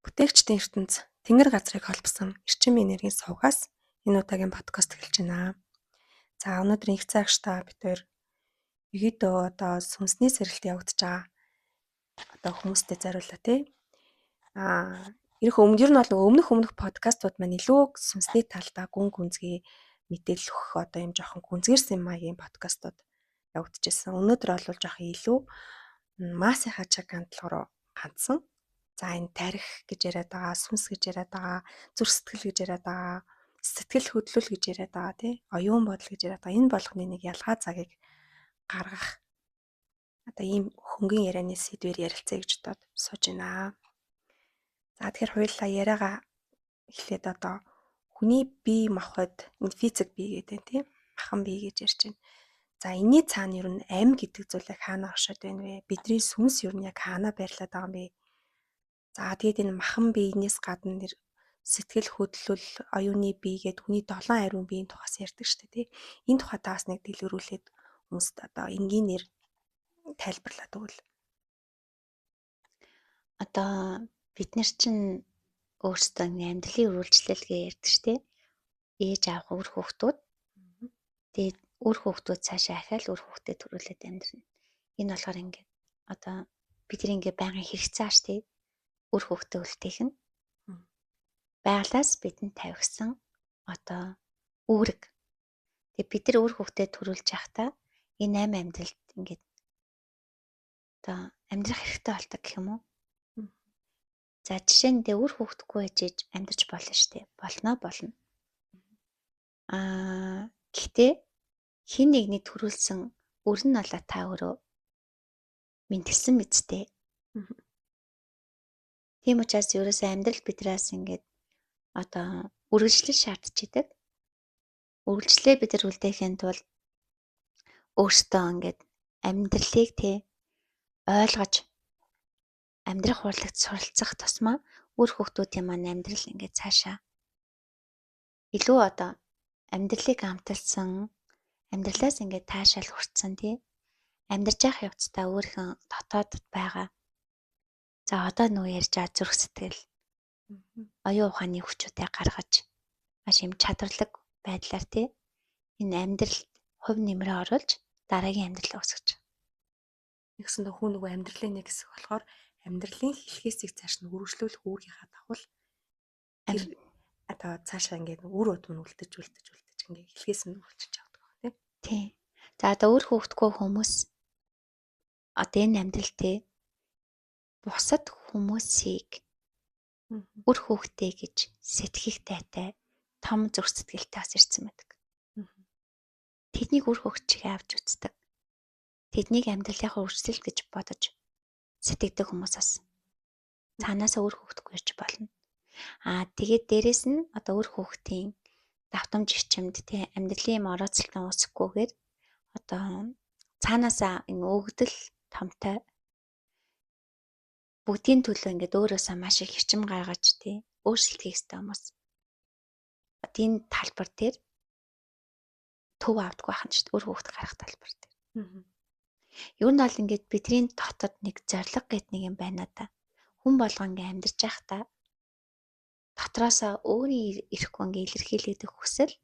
Бүтээгчдийн ертөнц Тэнгэр газрыг холбосон эрчим энергийн сувгаас энэ удаагийн подкаст эхэлж байна. За, өнөөдрийн их цагштай бид хоёр ерөөдөө одоо сүнсний сэрэлт явагдаж байгаа одоо хүмүүстэй зориулаа тий. Ирэх өмнө ер нь бол өмнөх подкастууд маань илүү сүнсний талдаа гүн гүнзгий мэдээлэл өгөх одоо юм жоохон гүнзгийрсэн маягийн подкастууд явагдчихсан. Өнөөдөр бол жоохон илүү массынхаа чаг хандлага руу хандсан. За, энэ тарих гэж яриад байгаа, сүнс гэж яриад байгаа, зүрх сэтгэл гэж яриад байгаа, сэтгэл хөдлөл гэж яриад байгаа тий. Оюун бодол гэж яриад байгаа. Энэ болгоны нэг ялгаа цагийг гаргах одоо ийм хөнгөн ярианы сэдвээр ярилцъя гэж бодоод сууж байна. За, тэгэхээр хоёулаа яриагаа эхлээд одоо хүний бие махбод, энэ физик бие гэдэг тийм махан бие гэж ярьж байна. За, энэний цаана ер нь ам гэдэг зүйл яг хаана оршоод байна вэ? Бидний сүнс ер нь яг хаана байрлаад байгаа юм бэ? За, тэгээд энэ махан биенээс гадна нэр сэтгэл хөдлөл, оюуны бие гэдэг хүний 7 ариун биеийн тухаас ярьдаг шүү дээ тий. Энэ тухай та бас нэг дэлгэрүүлээд хүмүүст одоо энгийнээр тайлбарлаад өгвөл. Одоо бид нар чинь өөрсдөө амьдралын үргэлжлэл гэж ярьдаг шүү дээ. Ээж аав үр хүүхдүүд. Тэгээд үр хүүхдүүд цаашаа ахаал үр хүүхдэд төрүүлээд амьдрна. Энэ болохоор ингээд одоо бид нар ингээд байнгын хэрэгцээ ааш тий. Үр хүүхдээ үлдээх нь байглаас бидэнд тавигсан одоо үүрэг. Тэгээд бид нар үр хүүхдэд төрүүлж явахдаа энэ 8 амьдралд ингээд одоо амьдрах хэрэгтэй болдог гэх юм уу? За, жишээ нь үр хүүхдгүй байж амьдарч болно шүү дээ. Болно. Гэхдээ хин нэгний төрүүлсэн үр нь болоо та өөрөө мэндэлсэн биз дээ. Тийм учраас ерөөсөө амьдрал биднээс ингээд одоо үргэлжлэл шаардж идэг. Үргэлжлээ бид нар үлдээхийн тулд өөрсдөө ингээд амьдралыг тий ойлгож амьдрах урлагт суралцах тусмаа үр хүүхдүүдийн маань амьдрал ингээд цаашаа илүү одоо амьдралыг амталсан, амьдралаас ингээд таашаал хүртсэн тий амьдарч явах явцдаа өөрийнхөө дотоодд байгаа. За, одоо нөө ярьж байгаа зүрх сэтгэл, оюун ухааны хүчүүдээ гаргаж маш юм чадварлаг байдлаар тий энэ амьдралд хувь нэмрээ оруулж дараагийн амьдралаа өсгөж. Нэгсэндээ хүн нөгөө амьдралын нэг хэсэг болохоор амьдралын хэлхээсийг цааш нь үргэлжлүүлэх үүргийнхаа дагуу тэр одоо цаашаа ингээд үр удам нь үлдэж үлдэж үлдэж ингээд хэлхээс нь үргэлжлэж явдаг байна тий. Тий. За, одоо үр хүүхдгүй хүмүүс одоо энэ амьдрал тий бусад хүмүүсийг үр хүүхдээ гэж сэтгэх тайтай том зүрх сэтгэлтэй бас ирсэн байдаг. Тэднийг үр хүүхд чигээ авч үздэг. Тэднийг амьдралынхаа үргэлжлэл гэж бодож сэтгэдэг хүмүүс бас цаанаасаа үр хүүхдгүй ирж болно. Тэгээд дээрэс нь одоо үр хүүхдийн давтамж эрчимд тий амьдралын юм орооцолтон үүсэхгүйгээр одоо цаанаасаа энэ өгдөл томтой бүгдийн төлөө ингээд өөрөөсөө маш их эрчим гаргаж тий өөрчлөлт хийх ёстой хүмүүс. Энэ талбар дээр төв авдаггүй байх нь шүү дээ. Үр хүүхд гарах талбар дээр. Ер нь бол ингээд бидний дотод нэг зориг гэд нэг юм байна да. Хүн болгон ингээд амьдарч байхдаа дотроосоо өөрийн ирэхгүй ингээд илэрхийлэгдэх хүсэл,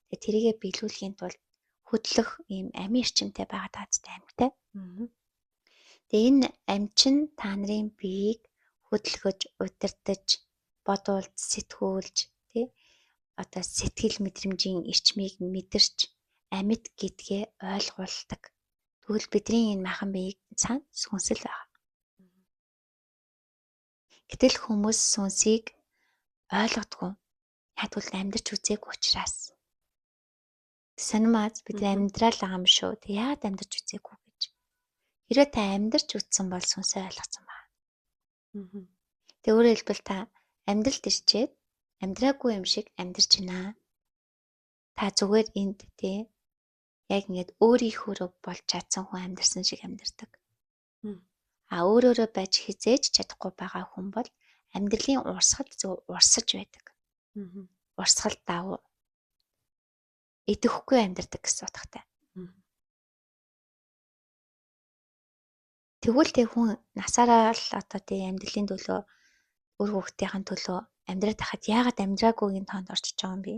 тэгээ тэрийгэ биелүүлэхийн тулд хөдлөх ийм амийн эрчимтэй байгаа таацтай амьтай. Тэгээ энэ ам чинь та нарын биеийг хөдөлгөж, удирдах, бодуулж, сэтгүүлж тий одоо сэтгэл мэдрэмжийн эрчмийг мэдэрч амьд гэдгээ ойлгуулдаг. Тэгвэл бидний энэ махан биеийг цаана сүнсэл байгаа. Гэтэл хүмүүс сүнсийг ойлгодгүй. Яг тэгвэл амьдарч үзээгүй учраас. Сонирмаз бид амьдрал байгаа юм шүү. Тэг яагаад амьдарч үзээгүй гэж. Хэрвээ та амьдарч үзсэн бол сүнсээ ойлгоцсон байна. Тэг өөрөөр хэлбэл та амьдралд ирчээд амьдраагүй юм шиг амьдарч байна. Та зүгээр энд тий яг ингээд өөрийнхөөрөө болж чадсан хүн амьдарсан шиг амьдардаг. А өөрөөрөө байж хизээж чадахгүй байгаа хүн бол амьдралын урсгалд зөв урсаж байдаг. Урсгал давуу идэвхгүй амьдардаг гэсэн утгатай. Тэгвэл тэг хүн насаараа л одоо тий амьдралын төлөө Үр хүүхдийн төлөө амьдраад тахад яагаад амьдраагүйгийн тоонд орчиж байгаа юм бэ?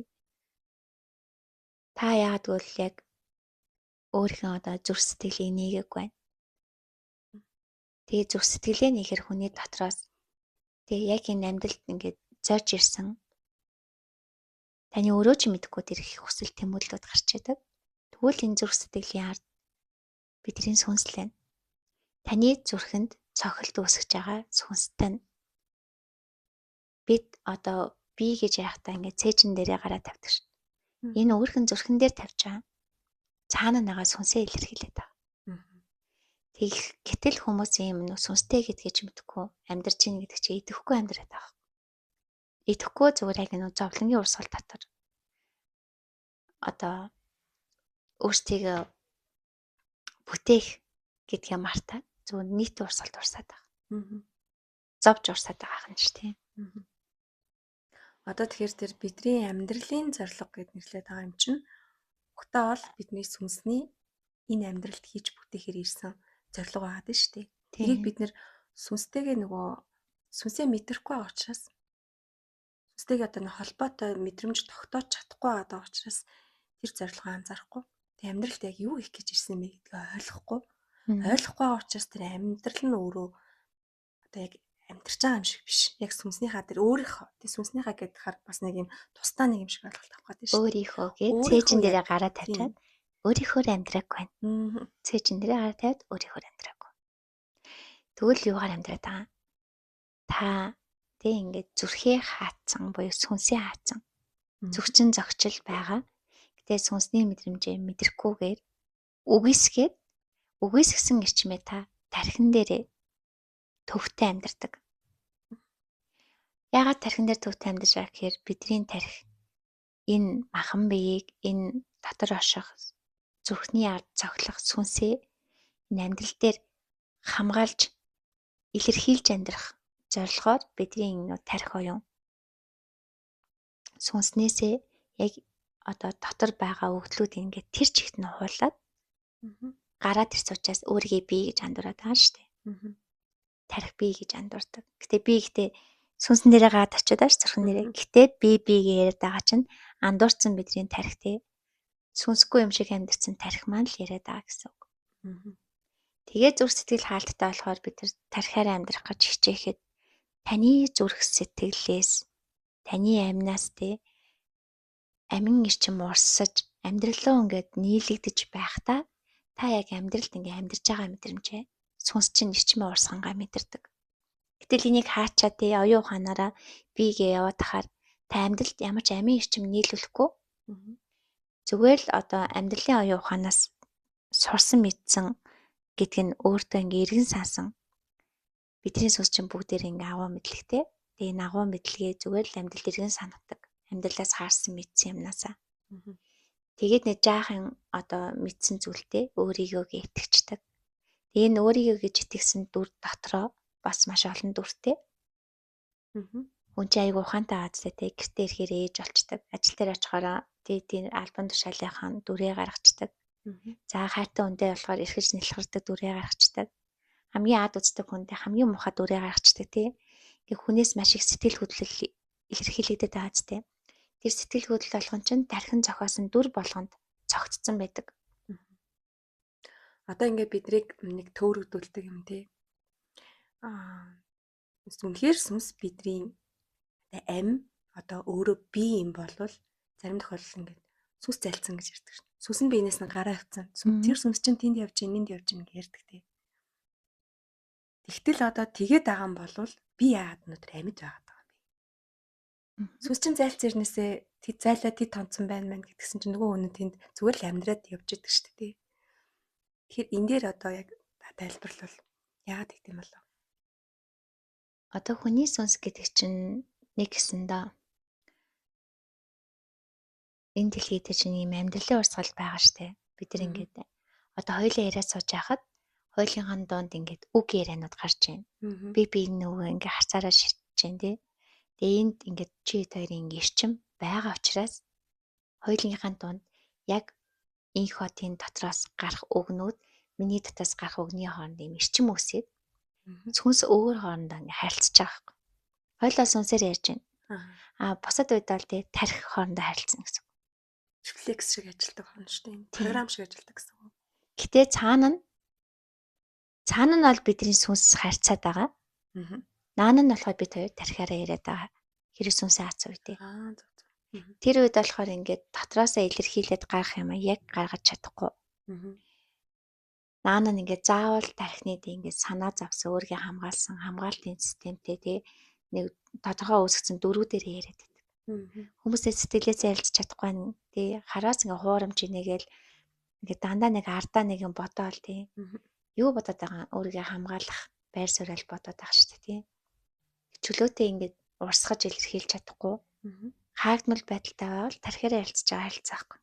Та яагаад гэвэл яг өөрийнхөө одоо зүрх сэтгэлийг нээгээгүй байна. Тэгээ зүрх сэтгэлээ нээхэр хүний дотроос тэгээ яг энэ амьдралд ингээд зорж ирсэн таны өөрөө ч мэдэхгүй тэр их хүсэл тэмүүллүүд гарч идэг. Тэгвэл энэ зүрх сэтгэлийн ард бидний сүнслэн таны зүрхэнд цохилт үүсгэж байгаа сүнстэй нь бид одоо би гэж яхахтаа ингээд цээжин дээрээ гараа тавьдаг шин. Энэ өөрхөн зүрхэн дээр тавьж байгаа. Цаана нагаа сүнсээ илэрхийлээд байгаа. Тэгэх гэтэл хүмүүс ийм нөө сүнстэй гэдгийг ч мэдэхгүй амьдарч ийн гэдэг чи идэхгүй амьдраад байгаа. Идэхгүй зүгээр яг нөө зовлонгийн урсгал дотор одоо өөрсдийгөө бүтээх гэдгээ мартаад зүгээр нийт урсгалд урсаад байгаа. Зовж урсаад байгаа юм чи тийм. Одоо тэгэхээр тэр бидний амьдралын зорилго гэд нэрлэдэг байгаа юм чинь угтаа бол бидний сүнсний энэ амьдралд хийж бүтээхээр ирсэн зорилго байгаа дээ шүү дээ. Тэрийг бид нэр сүнстэйгээ нөгөө сүнсээ мэдрэхгүй байгаа учраас сүнстэйгээ одоо нэг холбоотой мэдрэмж тогтоож чадахгүй байгаа учраас тэр зорилгоо анзаарахгүй. Тэг амьдралд яг юу хийх гэж ирсэн бэ гэдгээ ойлгохгүй. Ойлгохгүй байгаа учраас тэр амьдрал нь өөрөө одоо яг амьдарч байгаа юм шиг биш. Яг сүнснийхаа тэр өөрийнхөө тэр сүнснийхаа гэдгээр бас нэг юм тусдаа нэг юм шиг ойлголт авах гэдэг шүү дээ. Өөрийнхөө гэж цээжин дээрээ гараа тавьчаад өөрийнхөө амьдраагүй байна. Цээжин дээрээ гараа тавиад өөрийнхөө амьдраагүй. Тэгвэл юугаар амьдраад байгаа? Та тэг ингээд зүрхээ хаацсан буюу сүнсээ хаацсан. Зүрчин зогчл байгаа. Гэтэ сүнсний мэдрэмжээ мэдрэхгүйгээр үгүйсгээд үгүйсгсэн эрчмээ та тархин дээрээ төвтэй амьдардаг. Яагаад тархин дээр төвтэй амьдарч байгаа гэхээр бидний тархи энэ махан биеийг энэ дотор орших зүрхний ард цоглох сүнсээ энэ амьдрал дээр хамгаалж илэрхийлж амьдрах зорилгоор бидний энэ тархи оюун сүнснээсээ яг одоо дотор байгаа өгдлүүд ингээд тэр чигт нь хуулаад гараад ирсэн учраас өөрийгөө би гэж андуураад байгаа шүү дээ. Тарих би гэж андуурдаг. Гэтэ би гэтээ сүнсэн дээрээ гаа тавьчихад байгаа ш зүрхэн дээрээ. Гэтэ би би гэж яриад байгаа чинь андуурсан бидний тарих те сүнсгүй юм шиг амьдэрсэн тарих маань л яриад байгаа гэсэн үг. Тэгээ зүрх сэтгэл хаалттай болохоор бид тэр тарихаараа амьдрах гэж хичээхэд таны зүрх сэтгэлээс таны амнаас те амин эрчим урсаж амьдралаа ингээд нийлэгдэж байхдаа та яг амьдралд ингээд амьдарч байгаа мэдрэмжээ сүнс чинь эрчмээ урсгангаа мэдэрдэг. Гэтэл энийг хаачаа тий оюун ухаанаараа бигээ яваад тахаар та амьдралд ямар ч амин эрчим нийлүүлэхгүй. Зүгээр л одоо амьдралын оюун ухаанаас сурсан мэдсэн гэдг нь өөртөө ингээ эргэн сансан. Бидний сүнс чинь бүгдээр ингээ агуу мэдлэгтэй. Тэгээ энэ агуу мэдлэгээ зүгээр л амьдрал эргэн санадаг. Амьдралаас хаарсан мэдсэн юмнасаа. Тэгээд нэг жаахан одоо мэдсэн зүйлтэй өөрийгөө итгэждэг. Тэгээ энэ өөрийгөө гэж итгэсэн дүр дотроо бас маш олон дүртэй. Хүн чинь айгу ухаантай аазтай те гэртээ ирэхээр ээж олчдаг. Ажил дээр очихороо тий албан тушаалынхаа дүрээ гаргацдаг. За хайртай хүндээ болохоор эрхэж нэлхэрдэг дүрээ гаргацдаг. Хамгийн ад үздэг хүндээ хамгийн муухай дүрээ гаргацдаг тий. Ингээ хүнээс маш их сэтгэл хөдлөл илэрхийлэгдээд байгаа ч тий. Тэр сэтгэл хөдлөл болгон чинь тархин зохиосон дүр болгонд цогцсон байдаг. Одоо ингээд бидрийг нэг төөрөгдүүлдэг юм тий. Аа үнэхээр сүнс бидний ам одоо өөрөө бие юм болвол зарим тохиолдолд ингээд сүнс зайлцсан гэж ярьдаг шин. Сүнс нь биенээс нь гараа явцсан. Тэр сүнс чинь тэнд явж гин, энд явж гин гэж ярьдаг тий. Тэгтэл одоо тэгээд байгаа юм болвол би яагаад өнөөдөр амьд байгаад байгаа юм бэ? Сүнс чинь зайлц ирнээсээ тэд зайлаа тэд тонцсон байна мэн гэдгсэн чинь нөгөө хүн тэнд зүгээр л амьдраад явж идэг шүү дээ. Тэгэхээр энэ дээр одоо яг тайлбарлавал яагаад гэдэм болов? Одоо хүний сүнс гэдэг чинь нэг гэсэндээ энэ дэлхийд чинь ийм амьдралын урсгал байгаа штэ. Бид нар ингээд одоо хоёулаа яриад сууж байхад хоёулынхаа дунд ингээд үг яриануд гарч байна. Би нөгөө ингээд харцаараа ширтэж байна тий. Тэгээ энд ингээд чи хоёрын ингээд эрчим байгаа учраас хоёулынхаа дунд яг инх хотын дотроос гарах үгнүүд миний дотроос гарах үгний хооронд ийм эрчим үүсээд сүнс өөр хоорондоо ингээд харилцаж байгаа байхгүй. Хойлоо сүнсээр ярьж байна. Аа бусад үед бол тий тарих хоорондоо харилцана гэсэн. Рефлекс шиг ажилладаг хүн шүү дээ. Програм шиг ажилладаг гэсэн үг. Гэтэ цаана нь бол бидний сүнс харьцаад байгаа. Наан нь болохоор бид хоёр тархиараа яриад байгаа. Хэрэг сүнсээ хацсан үедээ. Аа зөв зөв. Тэр үед болохоор ингээд дотроосоо илэрхийлээд гарах юм а яг гаргаж чадахгүй. Наан нь ингээд заавал тархины дэ ингээд санаа завсан өөрийгөө хамгаалсан хамгаалтын системтэй тий нэг тодорхой үүсгэсэн дөрүүдээр яриад байдаг. Хүмүүсээ сэтгэлээсээ ярилцж чадахгүй байна. Тий хараас ингээд хуурамч инээгээл ингээд дандаа нэг ардаа нэг юм бодоол тий. Юу бодоод байгаа өөрийгөө хамгаалах байр суурь бодоод байгаа шүү дээ тий. Чөлөөтэй ингээд урсгаж илэрхийлж чадахгүй. Хаагдмал байдалтай байвал тархиараа ярилцж байгаа харилцаа байхгүй.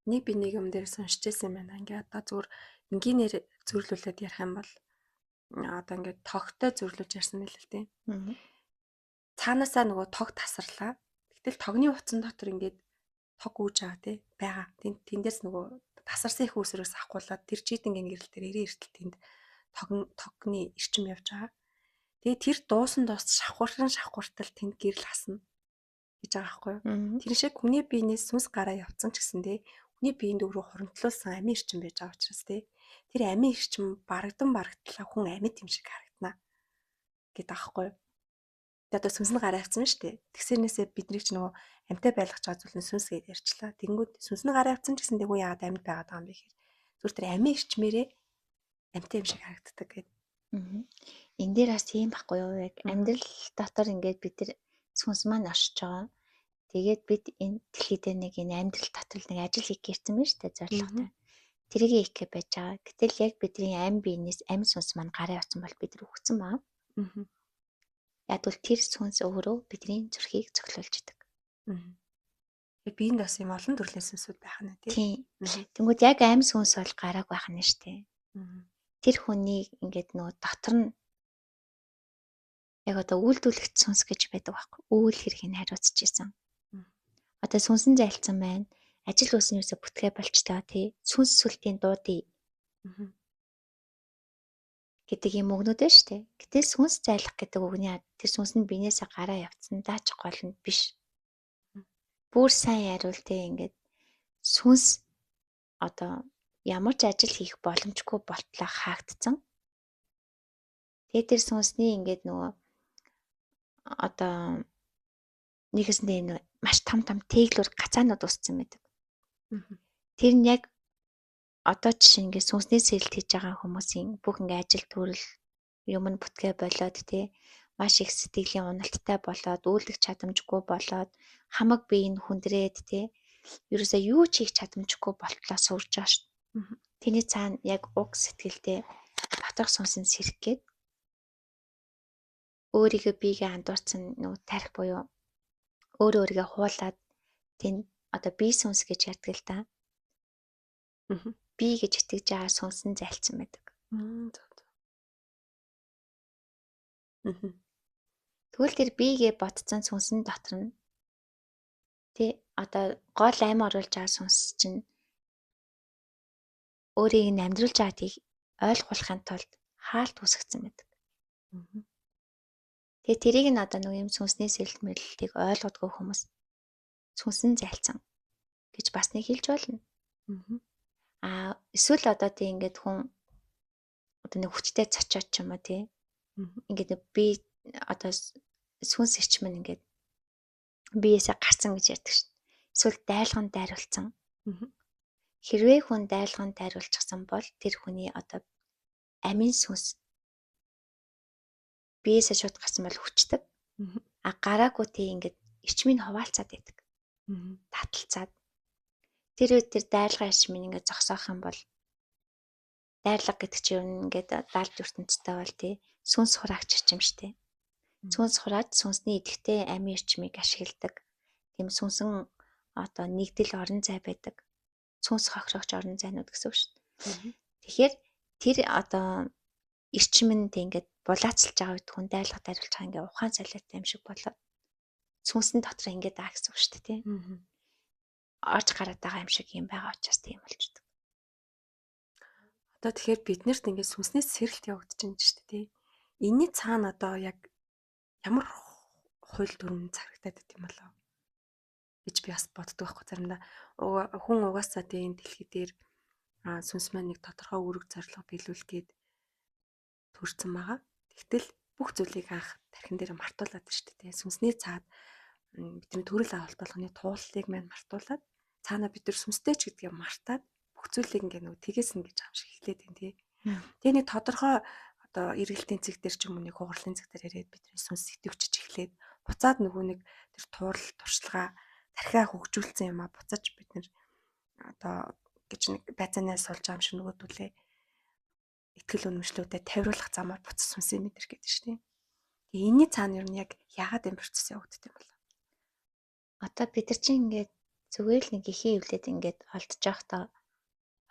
Нэг би нэг юм дээр уншижсэн юм байна. Ингээд одоо зүгээр энгийнээр зүйрлүүлээд ярих юм бол одоо ингээд тогтой зүйрлүүлж ярьсан байл л тий. Цаанаасаа нөгөө тог тасарлаа. Тэгтэл тогны утсан дотор ингээд тог үүж байгаа тий байгаа. Тэндээс нөгөө тасарсан их үүсвэрээс авахгуулаад тэр читингийн гэрэл дээр 90 эртэл тэнд тогны эрчим явж байгаа. Тэгээ тэр дуусан дуус шавхурхан шавхуртал тэнд гэрэл хасна гэж байгаа байхгүй юу? Тэр шиг хүний биенээс сүнс гараа явцсан ч гэсэн тий хүний биеинд өөрөө хуримтлуулсан амийн эрчим байж байгаа учраас тий тэр амийн эрчим барагдан барагдлаа хүн амьд юм шиг харагдана гэдэг аахгүй юу? Тэгээ одоо сүнс нь гараа явцсан шүү дээ. Тэгсэрнээсээ бидний ч нөгөө амьтай байлгаж байгаа зүйл нь сүнс гэж ярьчлаа. Тэнгүүд сүнс нь гараа явцсан ч гэсэн тэгвэл яагаад амьд байгаад байгаа юм бэ гэхээр зүгээр тэр амийн эрчмээрээ амьтай юм шиг харагддаг гэдэг. Энэ дээр бас тийм байхгүй юу? Яг амьдрал дотор ингээд бид нар сүнс маань оршиж байгаа. Тэгээд бид энэ дэлхий дээр нэг энэ амьдрал дотор нэг ажил хийх гэрсэн байна шүү дээ, зорилготой. Тэрийг хийх гэж байж байгаа. Гэтэл яг бидний амь биенээс амь сүнс маань гараа явцсан бол бид нар үхсэн баа. Яг бол тэр сүнс өөрөө бидний зүрхийг цоглуулж идэг. Яг биеинд бас юм олон төрлийн сүнсүүд байх нь тий. Тэнгүүд яг амь сүнс бол гарааг байх нь шүү дээ. Тэр хүнийг ингээд нөгөө дотор нь яг одоо үйлдвэрлэгч сүнс гэж байдаг байхгүй. Үйл хэргийг хариуцж исэн. Одоо сүнсэн зайлцсан байна. Ажил үйлс нь юусоо бүтгээ болчтой тий. Сүнс сүлтийн дуудыг гэдэг юм үгнүүд байна шүү дээ. Гэтэл сүнс зайлах гэдэг үгний тэр сүнс нь биенээсээ гараа явцсан даач гол нь биш. Бүр сайн яриул тий ингээд сүнс одоо ямар ч ажил хийх боломжгүй болтлоо хаагдцсан. Тэгээд тэр сүнсний ингээд нөгөө одоо нэгэсэндээ энэ маш том том тэглүүр гацаанууд үүссэн байдаг. Тэр нь яг одоо жишээ ингээд сүнсний сэрэлт хийж байгаа хүмүүсийн бүх ингээд ажил төрөл юм нь бүтгээ болоод тий маш их сэтгэлийн уналттай болоод үйлдэх чадамжгүй болоод хамаг бие нь хүндрээд тий ерөөсөө юу ч хийх чадамжгүй болтлоо сурж байгаа шүү. Тэрний цаана яг уг сэтгэлдээ доторх сүнс нь сэрэх гээд өөрийгөө биегээ андуурсан нөгөө тарих буюу өөрөө өөрийгөө хуулаад тэнд одоо бие сүнс гэж ярьдаг л да. Би гэж итгэж байгаа сүнс нь зайлцсан байдаг. Зөв зөв. Тэгвэл тэр биегээ бодсон сүнс нь дотор нь тий одоо гол аим оруулж байгаа сүнс чинь өөрийг нь амьдруулж байгааг ойлгуулахын тулд хаалт үүсгэсэн байдаг. Тэгээ тэрийг нь одоо нэг юм сүнсний сэрэлт мэрлэлтийг ойлгодгүй хүмүүс сүнс нь зайлцсан гэж бас нэг хэлж болно. Аа эсвэл одоо тий ингээд хүн одоо нэг хүчтэй цочоод ч юм уу тий ингээд би одоо сүнс эрчим нь ингээд биесээ гарцсан гэж ярьдаг шин. Эсвэл дайлган дайруулсан. Хэрвээ хүн дайлган дайруулчихсан бол тэр хүний одоо амийн сүнс биесээ шууд гарсан бол хүчдэг. А гараагүй тий ингээд эрчмийг хуваалцаад байдаг. Таталцаад. Тэр үед тэр дайрлагын эрчмийг ингээд зогсоох юм бол дайрлага гэдэг чинь ер нь ингээд далд ертөнцтэй бол тий сүнс хураагч эрчим штэ. Сүнс хураад сүнсний идэвхтэй амийн эрчмийг ашигладаг. Тийм сүнсэн одоо нэгдэл орон зай байдаг. Сүнс хохирогч орон зайнууд гэсэн үг шүү дээ. Тэгэхээр тэр одоо эрчим нь тий ингээд булаацалж байгаа үед хүн дайлга дайруулж байгаа ингээд ухаан солиотой юм шиг болоод сүнсэн дотор ингээд аа гэсэн үг шүү дээ тий. Орж гараад байгаа юм шиг юм байгаа учраас тийм болчдөг. Одоо тэгэхээр биднэрт ингээд сүнсний сэрэлт явагдаж байна шүү дээ тий. Энийний цаана одоо яг Ямар хууль дүрэм зарагдаад байт юм болоо гэж би бас боддог байхгүй заримдаа. Хүн угаасаа тийм дэлхий дээр сүнс маань нэг тодорхой үүрэг зорилго биелүүлэх гээд төрсэн байгаа. Тэгтэл бүх зүйлийг анх тархин дээр мартуулад шүү дээ. Сүнсний цаад бидний төрөл авалт болгоны тууллыг маань мартуулад цаана бид нар сүнстэй ч гэдгээ мартаад бүх зүйлийг ингээ нөгөө тгээс нь гэж аав шиг эхлээд байна тий. Тэгээ нэг тодорхой одоо эргэлтийн цэг дээр ч юм уу нэг хугарлын цэг дээр яриад бидний сүнс идэвчж эхлээд буцаад нөгөө нэг тэр туурал туршлагаа тархиа хөгжүүлсэн юм а буцаж бид нэр одоо гэж нэг байцаанаас сулж байгаа юм шиг нөгөөдүүлээ итгэл үнэмшлүүдэд тавируулах замаар буцаж сүнсээ мэдэрх гэдэг шүү дээ. Тэгээ энэний цаана ер нь яг яагаад энэ процесс явагддаг юм бол? Одоо бид нар чинь ингээд зүгээр л нэг ихийн эвлээд ингээд олдож явахдаа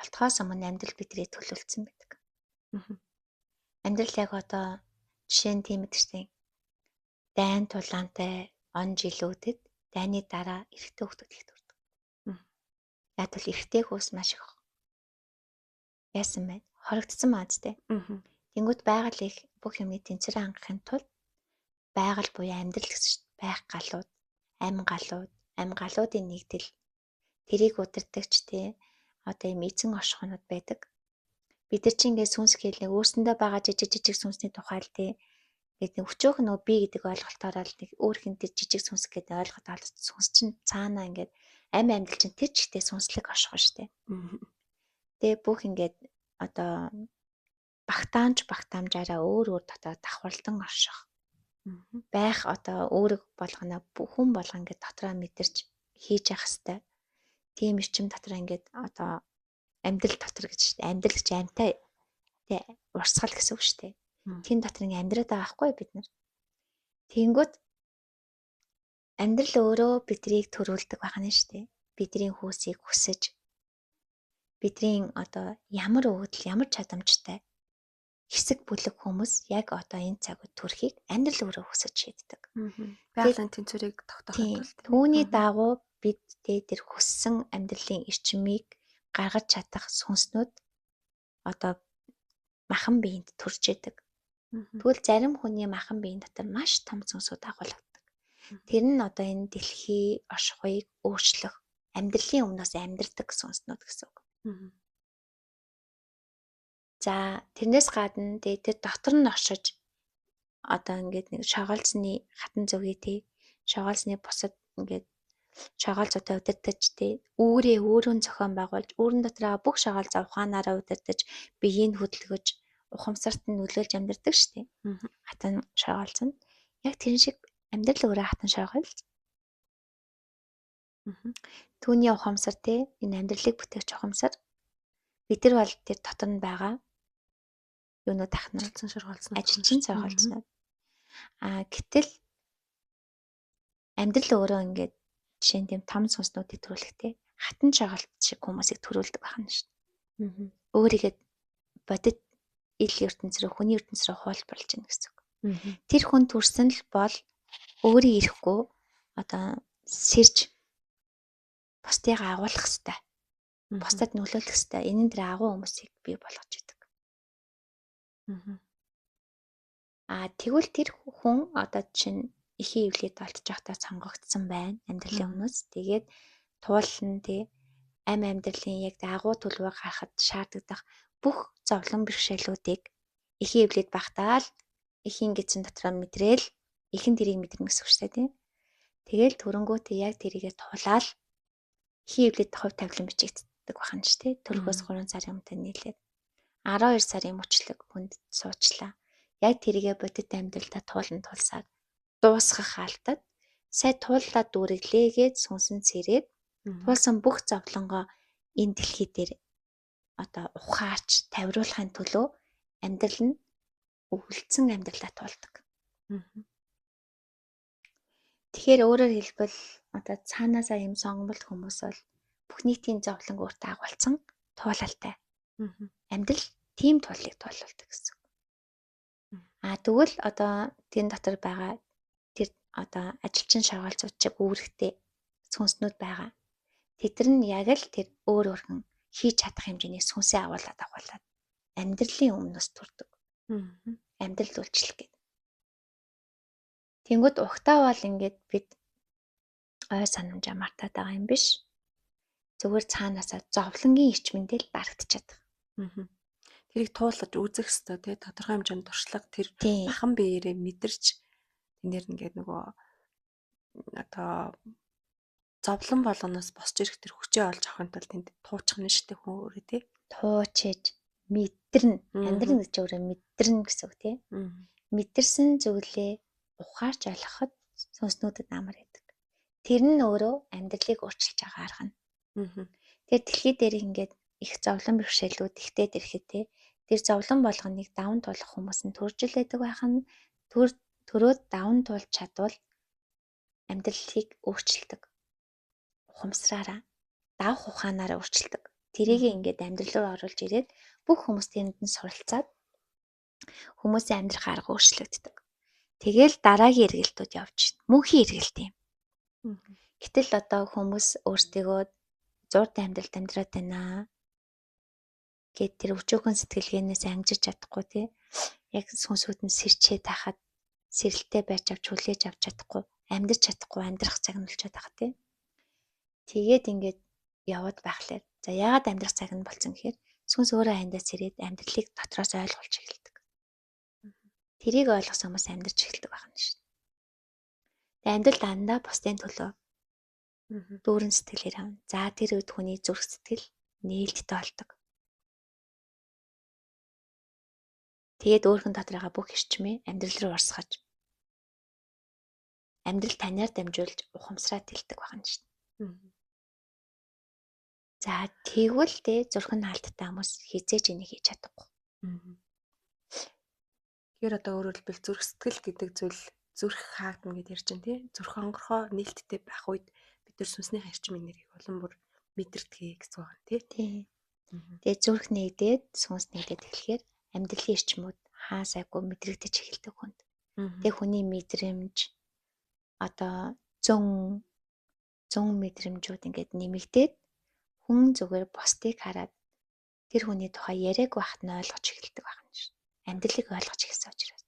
олдохоос өмнө амьдрал бидний төлөвлөсөн байдаг. Амьдрал яг одоо жишээ нь тийм гэдэг чинь дайн тулаантай он жилүүдэд дайны дараа эрэгтэй хүүхдүүд их төрдөг. Яг бол эрэгтэй хүүс маш их яасан бэ? Хорогдсон маа зү. Тэнгүүт байгаль их бүх юмны тэнцвэрээ хангахын тулд байгаль буюу амьдрал гэсэн байх галууд, ам галууд, ам галуудын нэгдэл тэрийг удирдагч те одоо юм эзэн оршихуйнууд байдаг. Бид нар чинь ингээд сүнс гээл нэг өөрсөндөө байгаа жижиг жижиг сүнсний тухай л те ингээд нэг өчөөх нөгөө би гэдэг ойлголтоор л нэг өөрх нь тэр жижиг сүнс гэдэг ойлголт олж сүнс чинь цаанаа ингээд ам амьдрал чинь тэр чигтээ сүнслэг оршихуй штэ. Тэгээ бүх ингээд одоо багтаамж багтаамжаараа өөр өөр дотоо давхарлан орших. Байх одоо өөрөг болгоно хүн болгон ингээд дотроо мэдэрч хийж явах хэвээр. Тийм эрчим дотор ингээд одоо амьдрал дотор гэж шүү дээ. Амьдрал гэж амьтай тэ урсгал гэсэн үг шүү дээ. Тэн дотор ингээд амьдраад байгаа байхгүй бид нар. Тэнгүүт амьдрал өөрөө бидрийг төрүүлдэг байх нь шүү дээ. Бидний хүүсийг хүсэж бидний одоо ямар өгөгдөл ямар чадамжтай хэсэг бүлэг хүмүүс яг одоо энэ цаг үед төрхийг амьдрал өөрөө хүсэж шийддэг. Байгалийн тэнцвэрийг тогтоохын тулд түүний дагуу бид тэр хүссэн амьдралын эрчмийг гаргаж чадах сүнснүүд одоо махан биеинд төрж идэг. Тэгвэл зарим хүний махан биеийн дотор маш том сүнсүүд агуулгадаг. Тэр нь одоо энэ дэлхий оршихуйг өөрчлөх амьдралын өмнөөс амьдрдаг сүнснүүд гэсэн үг. За тэрнээс гадна тэгээ тэр дотор нь оршиж одоо ингээд нэг шоголцны хатан зүгий тий шоголцны бусад ингээд шоголцуудаа удирдах тий үүрээ өөрөө зохион байгуулж үүрэн дотроо бүх шоголцоо ухаанаараа удирдах биеийг хөдөлгөж ухамсарт нь нөлөөлж амьдардаг шүү дээ. Хатан шоголц нь яг тэрэн шиг амьдрал өөрөө хатан шоголц. Түүний ухамсар тий энэ амьдралыг бүтээгч ухамсар бид нар бол тэр дотор нь байгаа юунууд ахна ажилчин шоргоолцнууд ажилчин шоргоолцнууд. А гэтэл амьдрал өөрөө ингээд жишээ нь тийм том сүнснүүдийг төрүүлэхдээ хатан шоголт шиг хүмүүсийг төрүүлдэг байх нь шүү дээ. Өөрийгөө бодит ил ертөнц рүү хүний ертөнц рүү хуулбарлаж байна гэсэн үг. Тэр хүн төрсөн л бол өөрөө ирэхгүй одоо сэрж бусдыг агуулах хэвээр. Бусдад нөлөөлөх хэвээр. Энэ нь тэр агуу хүмүүсийг бий болгож идэг. Аа тэгвэл тэр хүн одоо чинь эхийн эвлээд олдож байхдаа сонгогдсон байна амьдралын өмнөөс. Тэгээд туулна тий ам амьдралын яг агуу төлөвөө гаргахад шаардлагадах бүх зовлон бэрхшээлүүдийг эхийн эвлээд байхдаа л эхийн гидсэн дотроо мэдрээл эхэн тэрийг мэдэрнэ гэсэн үг шүү дээ тий. Тэгэл төрөнгүүтээ яг тэрийгэ туулаад эхийн эвлээд хувь тавилан бичигддэг бахан шүү дээ. Төрхөөс 3 сарын өмнө нийлээд 12 сарын мөчлөг хүнд суучлаа. Яг тэрийгэ бодит амьдралдаа туулан тулсаар дуусгах алдад сая тууллаа дүүрэглээгээд сүнсэн сэрээд туулсан бүх зовлонгоо энэ дэлхий дээр одоо ухаарч тавируулахын төлөө амьдрал нь өвлцсөн амьдралаа туулдаг. Тэгэхээр өөрөөр хэлбэл одоо цаанаасаа юм сонгомол хүмүүс бол бүх нийтийн зовлон өөртөө агуулсан туулалтай. Амьдрал тийм тууллыг туулдаг гэсэн. А тэгвэл одоо тэн дотор байгаа тэр одоо ажилчин шоргоолцууд чиг үүрэгтэй сүнснүүд байгаа. Тэд нар нь яг л тэр өөр өөрхөн хийж чадах хэмжээний сүнсээ агуулад агуулад амьдралын өмнөөс төрдөг. Амьдрал үйлчлэх гэдэг. Тэнгүүд угтаа бол ингээд бид ой санамжаа мартаад байгаа юм биш. Зүгээр цаанаасаа зовлонгийн эрчмэндээ л дарагдчихад байгаа. Тэрийг туулаж үзэх ёстой тий, тодорхой хэмжээний туршлага тэр махан биеэрээ мэдэрч тэн дээр ингээд нөгөө одоо зовлон болгоноос босч ирэх тэр хүчээ олж авахын тулд тэнд туучих нь шүү дээ хүн өөрөө тий. Туучиж мэдэрнэ. Амьдрна гэж өөрөө мэдэрнэ гэсэн үг тий. Мэдэрсэн зүйлээ ухаарч ойлгоход сүнснүүдэд амар байдаг. Тэр нь өөрөө амьдралыг өөрчилж байгаа арга нь. Тэр дэлхий дээр ингээд их зовлон бэрхшээлүүд ихтэй ирэхэд те тэр зовлон болгоныг даван туулах хүмүүс нь төрж л байдаг байх нь төрөөд даван туулж чадвал амьдралыг өөрчилдөг. Ухамсараараа давх ухаанаараа өөрчилдөг. Тэрийг ингээд амьдрал руу оруулж ирээд бүх хүмүүс тэнд нь суралцаад хүмүүсийн амьдрах арга өөрчлөгддөг. Тэгэл дараагийн эргэлтүүд явж мөнхийн эргэлт юм. Гэтэл одоо хүмүүс өөрсдийгөө зурд амьдралд амьдраад байна гэд тэр өчөөхөн сэтгэлгээнээс амжиж чадахгүй тий. Яг сүнсүүд нь сэрчээд тахад сэрэлттэй байж авч хүлээж авч чадахгүй, амьдрч чадахгүй, амьдрах цаг нь болчиход байгаа тий. Тэгээд ингээд яваад байхлаар за яагаад амьдрах цаг нь болцсон гэхээр сүнс өөрөө аяндаа сэрээд амьдралыг дотроос ойлгуулж эхэлдэг. Тэрийг ойлгосон хүмүүс амьдарч эхэлдэг байна шүү дээ. Тэгээд амьдрал дандаа бусдын төлөө дүүрэн сэтгэлээр авна. За тэр үед хүний зүрх сэтгэл нээлттэй болдог. Тэгээд өөрхөн дотор байгаа бүх эрчмээ амьдрал руу урсгаж амьдрал таниар дамжуулж ухамсараа тэлдэг байна шүү дээ. За тэгвэл тэ зүрх нь хаалттай хүмүүс хизээж энийг хийж чадахгүй. Тэгэхээр одоо өөрөөр хэлбэл зүрх сэтгэл гэдэг зүйл зүрх хаагдана гэдээ ярьж байна тий. Зүрх онгорхоо нээлттэй байх үед бид нар сүнсний эрчим энергийг улам бүр мэдэрдэг гэсэн үг байна тий. Тий. Тэгээ зүрх нэгдээд сүнс нэгдээд эхлэхээр амьдралын эрчмүүд хаа сайгүй мэдрэгдэж эхэлдэг хүнд. Тэгээ хүний мэдрэмж одоо зөн мэдрэмжүүд ингээд нэмэгдээд хүн зүгээр бусдыг хараад тэр хүний тухай яриаг байхад нь ойлгож эхэлдэг байна шин. Амьдралыг ойлгож эхэлсэн учраас.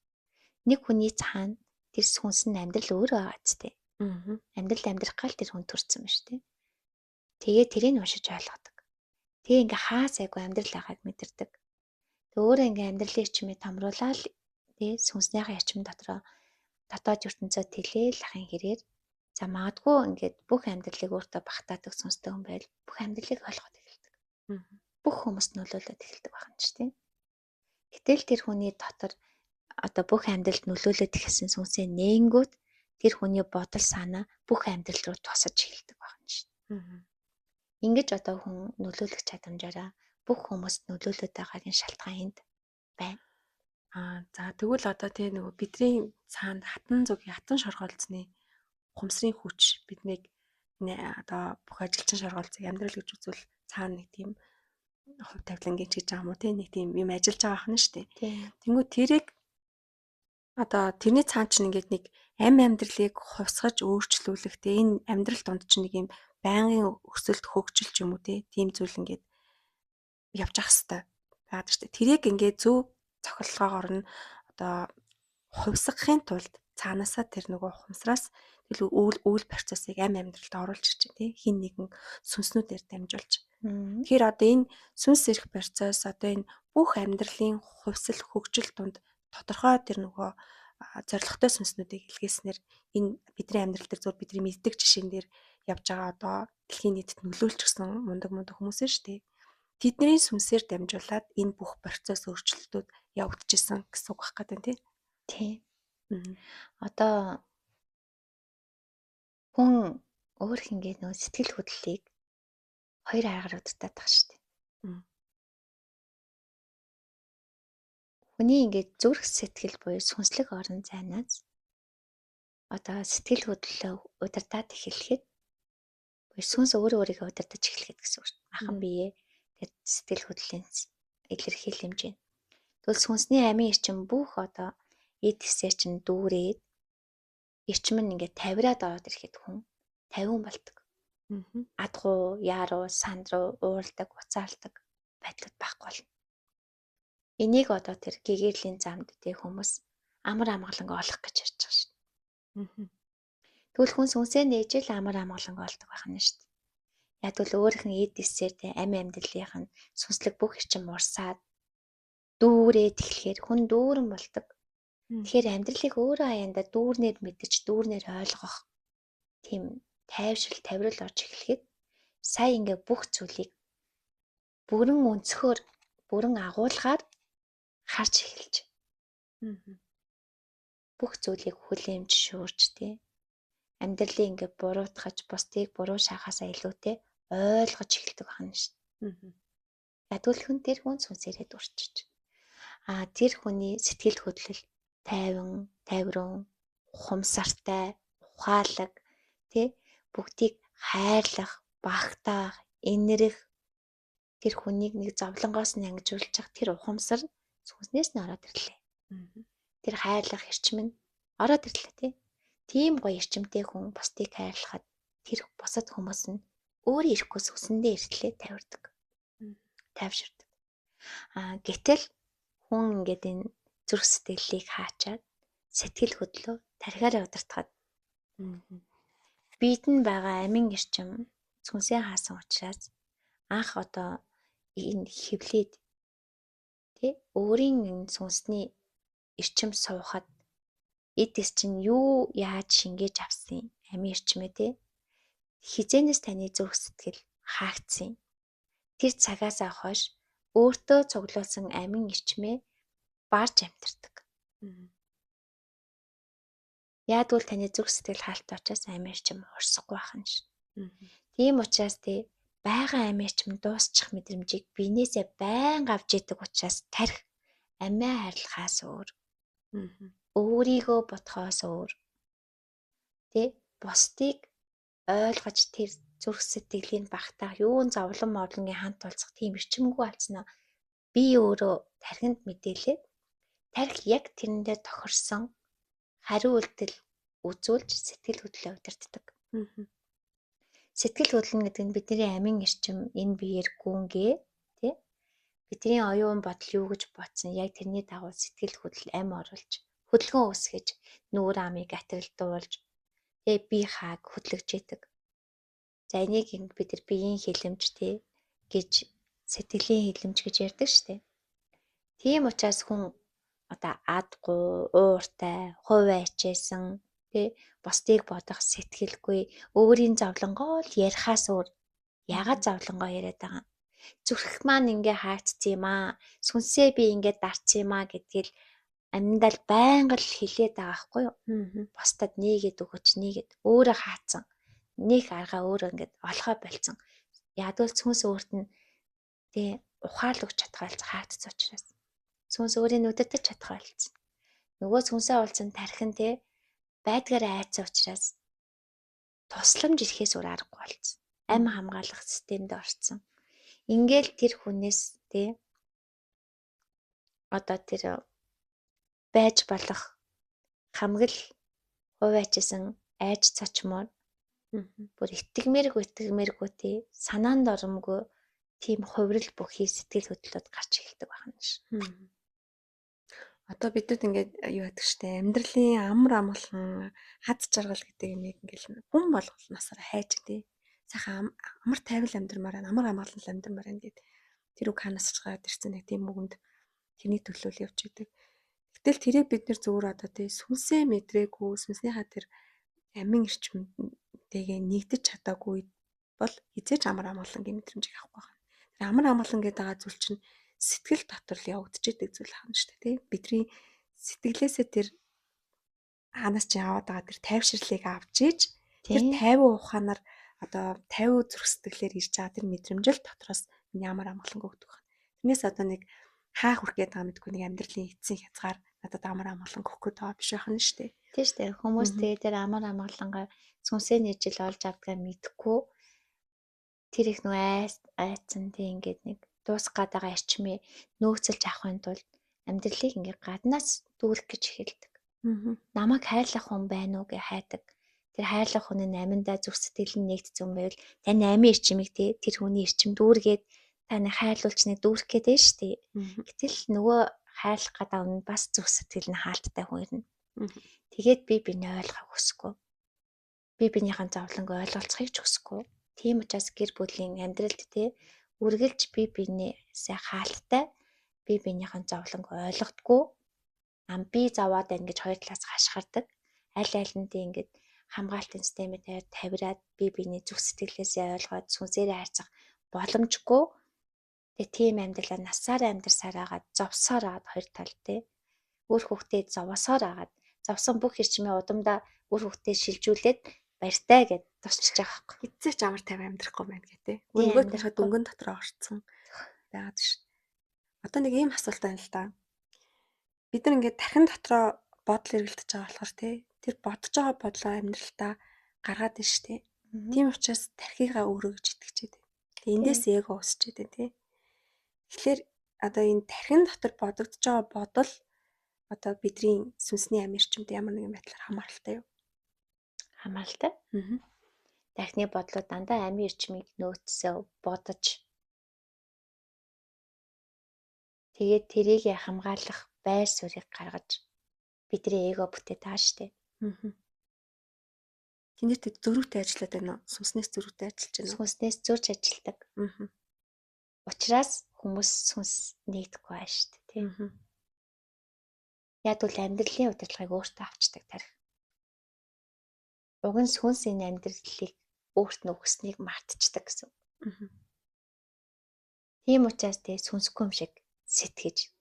Нэг хүний цаана тэр сүнс нь амьдрал өөрөө байгаа ч тийм. Амьдрал амьдрах гал тэр хүн төрсэн юм шүү дээ. Тэгээ тэрийг уншиж ойлгодог. Тэгээ ингээ хаа сайгүй амьдрал байгааг мэдэрдэг. Тэг өөрөө ингээ амьдралын эрчмээ томруулаад тий сүнснийхээ эрчим дотроо дотоод ертөнцөө тэлээл ахын хэрээр за магадгүй ингээд бүх амьдралыг өөртөө багтаадаг сүнстэй хүн байл бүх амьдралыг ойлгоод эхэлдэг. Бүх хүмүүст нөлөөлөд эхэлдэг байна ч тийм. Гэтэл тэр хүний дотор одоо бүх амьдралд нөлөөлөд эхэлсэн сүнсээ нээнгүүт тэр хүний бодол санаа бүх амьдрал руу тусаж эхэлдэг байна ш. Ингэж одоо хүн нөлөөлөх чадамжаараа бүх хүмүүст нөлөөлөд байгаагийн шалтгаан энд байна. Аа за тэгвэл одоо тий нөгөө бидний цаанд хатан зүгийн хатан шоргоолцны ухамсарын хүч биднийг одоо бүх ажилчин шоргоолцыг амьдрал гэж үзвэл цаана нэг тийм хувь тавилангийн ч гэж байгаа юм уу тий нэг тийм юм ажиллаж байгаа хань шүү дээ. Тэнгүү тэрийг одоо тэрний цаана чинь ингээд нэг амьдралыг хувьсгаж өөрчлүүлэх тий энэ амьдрал дунд чинь нэг юм байнгын өсөлт хөгжил ч юм уу тий тийм зүйл ингээд явж ах хэвээр байгаад шүү дээ. Тэрийг ингээд зөв зохиолгоогоор нь одоо хувьсгахын тулд цаанаасаа тэр нөгөө ухамсараас тэр үйл процессыг амьдралд оруулж ирж байна тий хин нэгэн сүнснүүдээр дамжуулж. Тэгэхээр одоо энэ сүнс ирэх процесс одоо энэ бүх амьдралын хувьсэл хөгжил дунд тодорхой тэр нөгөө зорилготой сүнснүүдийг илгээснээр энэ бидний амьдрал дээр зөв бидний мэддэг жишээн дээр явж байгаа одоо дэлхийн нийтэд нөлөөлчихсөн мундаг мундаг хүмүүс нь шүү дээ. Тэдний сүнсээр дамжуулаад энэ бүх процесс өөрчлөлтүүд явагдчихсан гэсэн үг байх гэдэг тий. Тий. Одоо хүн өөр хингээ нөө сэтгэл хөдлөлийг хоёр аргаар удирдах байгаа шүү дээ. Хүний ингээд зүрх сэтгэл буюу сүнслэг орон зайнаас одоо сэтгэл хөдлөлөө удирдах эхлэхэд буюу сүнс өөрөө өөрийгөө удирдах эхлэхэд гэсэн үг шүү дээ. Махан бие тэр сэтгэл хөдлөлийн илэрхийл хэмжээ. Тэгвэл сүнсний амийн эрчим бүх одоо эд хэсээр чинь дүүрээд эрчим нь ингээд тавираад ороод ирэхэд хүн 50 болдог. Адгуу, яруу, сандруу, ууралдаг, уцаалдаг байдлууд байхгүй болно. Энийг одоо тэр гэгэрлийн замд тэг хүмүүс амар амгаланг олох гэж ярьж байгаа шүү. Тэгвэл хүн сүнсээ нээж л амар амгаланг олдог байх нь шүү дээ. Яг л өөрийнх нь эд эсээр тэ амь амьдралынх нь сүнслэг бүх эрчим урсаад дүүрээд эхлэхээр хүн дүүрэн болдог. Тэгэхээр амьдралыг өөрөө аяндаа дүүрнээр мэдэж, дүүрнээр ойлгох тийм тайвшрал, тавирал орж эхлэхэд сая ингээ бүх зүйлийг бүрэн өнцгөр, бүрэн агуулгаар харж эхэлж. Бүх зүйлийг хүлээн зөвшөөрч тий. Амьдралыг ингээ буруутгаж, бусдыг буруу шахахаасаа илүүтэй ойлгож эхэлдэг байна шүү. Ядвал хүн тэр хүн сүнсээрээ дүрчиж. А тэр хүний сэтгэл хөдлөл тайван, тайврын, ухамсартай, ухаалаг тий бүгдийг хайрлах, багтаах, инэрэх тэр хүнийг нэг зовлонгоос нь ангижруулж явах тэр ухамсар сүнснээс нь ороод ирлээ. Тэр хайрлах эрчим нь ороод ирлээ тий. Тийм гоё эрчимтэй хүн бусдыг хайрлахад тэр бусад хүмүүс нь өөрөө ирэхгүй сүнсэндээ ирлээ тавирдаг. Тайвширдаг. А гэтэл хүн ингээд энэ зүрх сэтгэлийг хаачаад сэтгэл хөдлөө тархиараа удирдахад бид нь байгаа амин эрчим сүнсээ хаасан учраас анх одоо энэ хевлээд тий өөрийн энэ сүнсний эрчим суухад эдээс чинь юу яаж шингээж авсан амин эрчмээ тий хизээнээс таны зүрх сэтгэл хаагдсан. Тэр цагаасаа хойш өөртөө цуглуулсан амин эрчмээ барж амьтардаг. Яадвал таны зүрх сэтгэл хаалттай учраас амин эрчим урсахгүй байх нь ш. Тийм учраас тий байгаа амин эрчим дуусчих мэдрэмжийг биенээсээ байнга авч идэг учраас тарих амиа хайрлахаас өөр өөрийгөө бодхоос өөр тий бусдыг ойлгож тэр зүрх сэтгэлийн багтаах юун зовлон мовлонгийн хант тулцах тийм эрчимгүй алдснаа би өөрөө тархинд мэдээлээд тархи яг тэрэндээ тохирсон хариу үйлдэл үзүүлж сэтгэл хөдлөлөө удирддаг. Сэтгэл хөдлөл гэдэг нь бидний амин эрчим энэ биеэр гүнгээ тий бидний оюун бодол юу гэж бодсон яг тэрний дагуу сэтгэл хөдлөл ам оруулж хөдөлгөөн үүсгэж нүүр амыг атиралдуулж тэгээ бие хааг хөдлөж идэг. За энийг бид нар биеийн хилэмж тий гэж сэтгэлийн хилэмж гэж ярьдаг шүү дээ. Тийм учраас хүн одоо адгүй, ууртай, хувь ачээсэн тий бусдыг бодох сэтгэлгүй, өөрийн зовлонгоо л ярихаас өөр ягаад зовлонгоо яриад байгаа юм. Зүрх маань ингээ хаагдсан юм аа. Сүнсээ би ингээ дарцсан юм аа гэдгийг амьдал байнга л хилээд байгаа байхгүй юу? Бусдад нээгээд өгөөч нээгээд өөрөө хаацсан. Нэх аргаа өөрөө ингээд олохоо болцсон. Ядвал сүнс өөрт нь тий ухаал өгч чадхаа болсон хаагдсан учраас. Сүнс өөрийн нүдэд чадхаа болсон. Нөгөө сүнсээ уулзсан тархин тий байдгаараа айцсан учраас тусламж ирэхээс өөр аргагүй болсон. Ам хамгаалах системд орцсон. Ингээл тэр хүнээс тий одоо тэр байж болох хамгал хувиачсан айж цочмоор бүр итгэмээргүй тий санаанд оромгүй тийм хувирал бүхий сэтгэл хөдлөлөд гарч эхэлдэг байна ш. Одоо бидэд ингээд юу яадаг штэ амьдралын амар амгалан хад жаргал гэдэг юмыг ингээд хүн болгоноосоор хайж тий. Сайхан амар тайван амьдрмаар байна, амар амгалан амьдрмаар байна гэд тэр үг ханаас ч гараад ирсэн нэг тийм үгэнд тэрний төлөөл явж идэг. Гэтэл тэрийг бид нэр зүгээр одоо тий сүнсээ мэдрээгүй, сүнснийхаа тэр амин эрчимтэйгээ нэгдэж чадаагүй бол хизээч амар амгалангийн мэдрэмжийг авахгүй байна. Тэр амар амгалан гэдэг байгаа зүйл чинь сэтгэл дотор л явагдчихэдэг зүйл ахна шүү дээ тий. Бидний сэтгэлээсээ тэр хаанаас чи аваад байгаа тэр тайвширлыг авч иж тэр 50 ухаанаар одоо 50 зүрх сэтгэлээр ирж байгаа тэр мэдрэмжэл дотроос миний амар амгалан өгдөг байна. Тэрнээс одоо нэг хаа хүрх гээд байгаа мэдгүй нэг амьдралын эцсийн хязгаар надад амар амгалан өгөх гээд байгаа биш байх нь шүү дээ. Тийм шүү дээ. Хүмүүс тэгээ тэр амар амгалангаа сүнсээ нэжил олж авдгаа мэдэхгүй тэр их нөө айцсан тий ингээд нэг дуусах гээд байгаа эрчмээ нөөцөлж авахын тулд амьдралыг ингээд гаднаас дүүрэх гэж эхэлдэг. Намайг хайрлах хүн байна уу гэж хайдаг. Тэр хайрлах хүн нь аминдаа зүрх сэтгэл нь нэгдсэн байвал таны амийн эрчмийг тий тэр хүний эрчим дүүргээд таны хайрлуулч нэг дүүрэх гээд байна шүү дээ. Гэтэл нөгөө хайрлах гэдэг нь бас зүрх сэтгэл нь хаалттай хүн ирнэ. Тэгээд би биенээ ойлгохыг хүсэхгүй. Би биенийхэн зовлонг ойлголцохыг ч хүсэхгүй. Тийм учраас гэр бүлийн амьдралд те үргэлж би биенээсээ хаалттай, би биенийхэн зовлонг ойлгодгүй. Ам би зовоод байна гэж хоёр талаас хашгирдаг. Аль аль нь ингээд хамгаалтын системээ тавиад би биений зүрх сэтгэлээсээ ойлгоод сүнсээрээ харьцах боломжгүй. Тэгээ тийм амьдралаа насаар амьдарсаар агаад зовсоор агаад хоёр тал те. Үр хүүхдээ зовоосоор агаад зовсон бүх эрчмээ удамдаа үр хүүхдээ шилжүүлээд баяртай гэд тусчиж байгаа байхгүй. Эцээч амар тайван амьдрахгүй байна гэ тэ. Нөгөө талынхаа дүнгэн дотор орцсон байгаад ш. Одоо нэг ийм асуулт байна л да. Бид нар ингээд тархин дотроо бодол эргэлдэж байгаа болохоор те тэр бодож байгаа бодлоо амьдралтаа гаргаад ин штэ. Тийм учраас тархигаа өөрөө гэж итгэжээд байна. Тэгээ эндээс эго үүсчихэд байна те. Тэгэхээр одоо энэ тархин дотор бодогдож байгаа бодол одоо бидний сүнсний амь эрчимд ямар нэгэн байдлаар хамааралтай юу? Хамааралтай. Тархины бодлоо дандаа амийн эрчмийг нөөцсөө бодож тэгээд тэрийг хамгаалах байр суурийг гаргаж бидний эго бүтээд байгаа шүү дээ. Тэнд тэр зөрүүтэй ажиллаад байна уу? Сүнснээс зөрүүтэй ажиллаж байна уу? Сүнснээс зөрж ажилладаг. Учираас хүмүүс сүнс нэгдэхгүй байна шүү дээ, тийм. Яг бол амьдралын удирдлагыг өөртөө авчдаг тарих. Уг нь сүнс энэ амьдралыг өөрт нь өгснийг мартчихдаг гэсэн. Тийм учраас тэ сүнсгүй юм шиг сэтгэж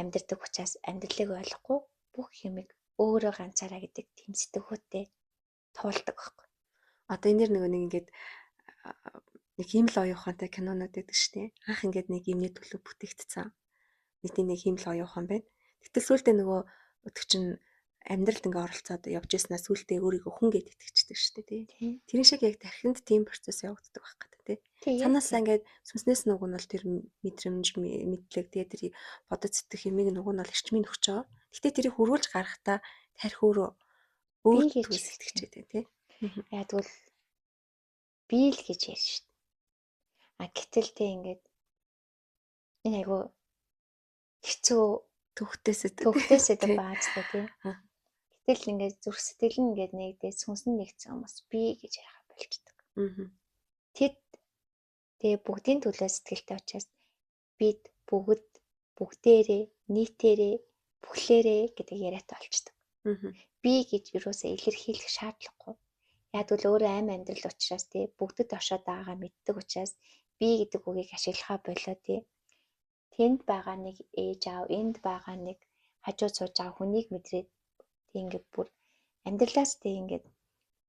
амьдрдаг учраас амьдралыг ойлгохгүй бүх юмыг өөрөө ганцаараа гэдэг тийм сэтгэхүйтэй туулдаг байхгүй. Одоо энэ нөгөө нэг ингээд нэг ийм л оюун ухаантай кинонууд байдаг шүү дээ. Анх ингээд нэг юмны төлөө бүтээгдсэн. Нэг тийм нэг ийм л оюун ухаан байна. Гэтэл сүүлдээ нөгөө өтгч нь амьдралд ингээ оролцоод явж ирснаа сүүлдээ өөрийгөө хүн гэд итгэждэг шүү дээ, тий. Тэрэн шиг яг тархинд тийм процесс явагддаг байх гэдэг, тий. Цаанаасаа ингээд сүнснээс нүг нь бол тэр мэдрэмж, мэдлэг, тэгээ тэр бодож сэтгэх юмыг нүг нь бол эрчмийн өгч байгаа. Гэтэ тэрийг хөрвүүлж гаргахтаа тархи өөрөө өөр сэтгэж байдаг, тий. Яг тэгвэл би л гэж ярьж шүү дээ. А гэтэл тий ингээд энэ айгу хэцүү төвхтөөсөө баазтай тий. Гэтэл ингээд зүрх сэтгэл нь ингээд нэгдээ сүнс нь нэгдсэн хүмүүс би гэж яриха болчдөг. Тэд тэгээ бүгдийн төлөө сэтгэлтэй учраас бид бүгд бүгдээрээ нийтээрээ бүхлээрээ гэдэг яриатай болчдөг. Би гэж юусоо илэрхийлэх шаардлагагүй. Яг л өөрөө амь амьдрал учраас тий бүгдэд оршоод байгаагаа мэддэг учраас би гэдэг үгийг ашиглахаа болоо тий. Тэнд байгаа нэг ээж аав, энд байгаа нэг хажууд сууж байгаа хүнийг мэдрээд тий ингээд бүр амьдралаас тий ингээд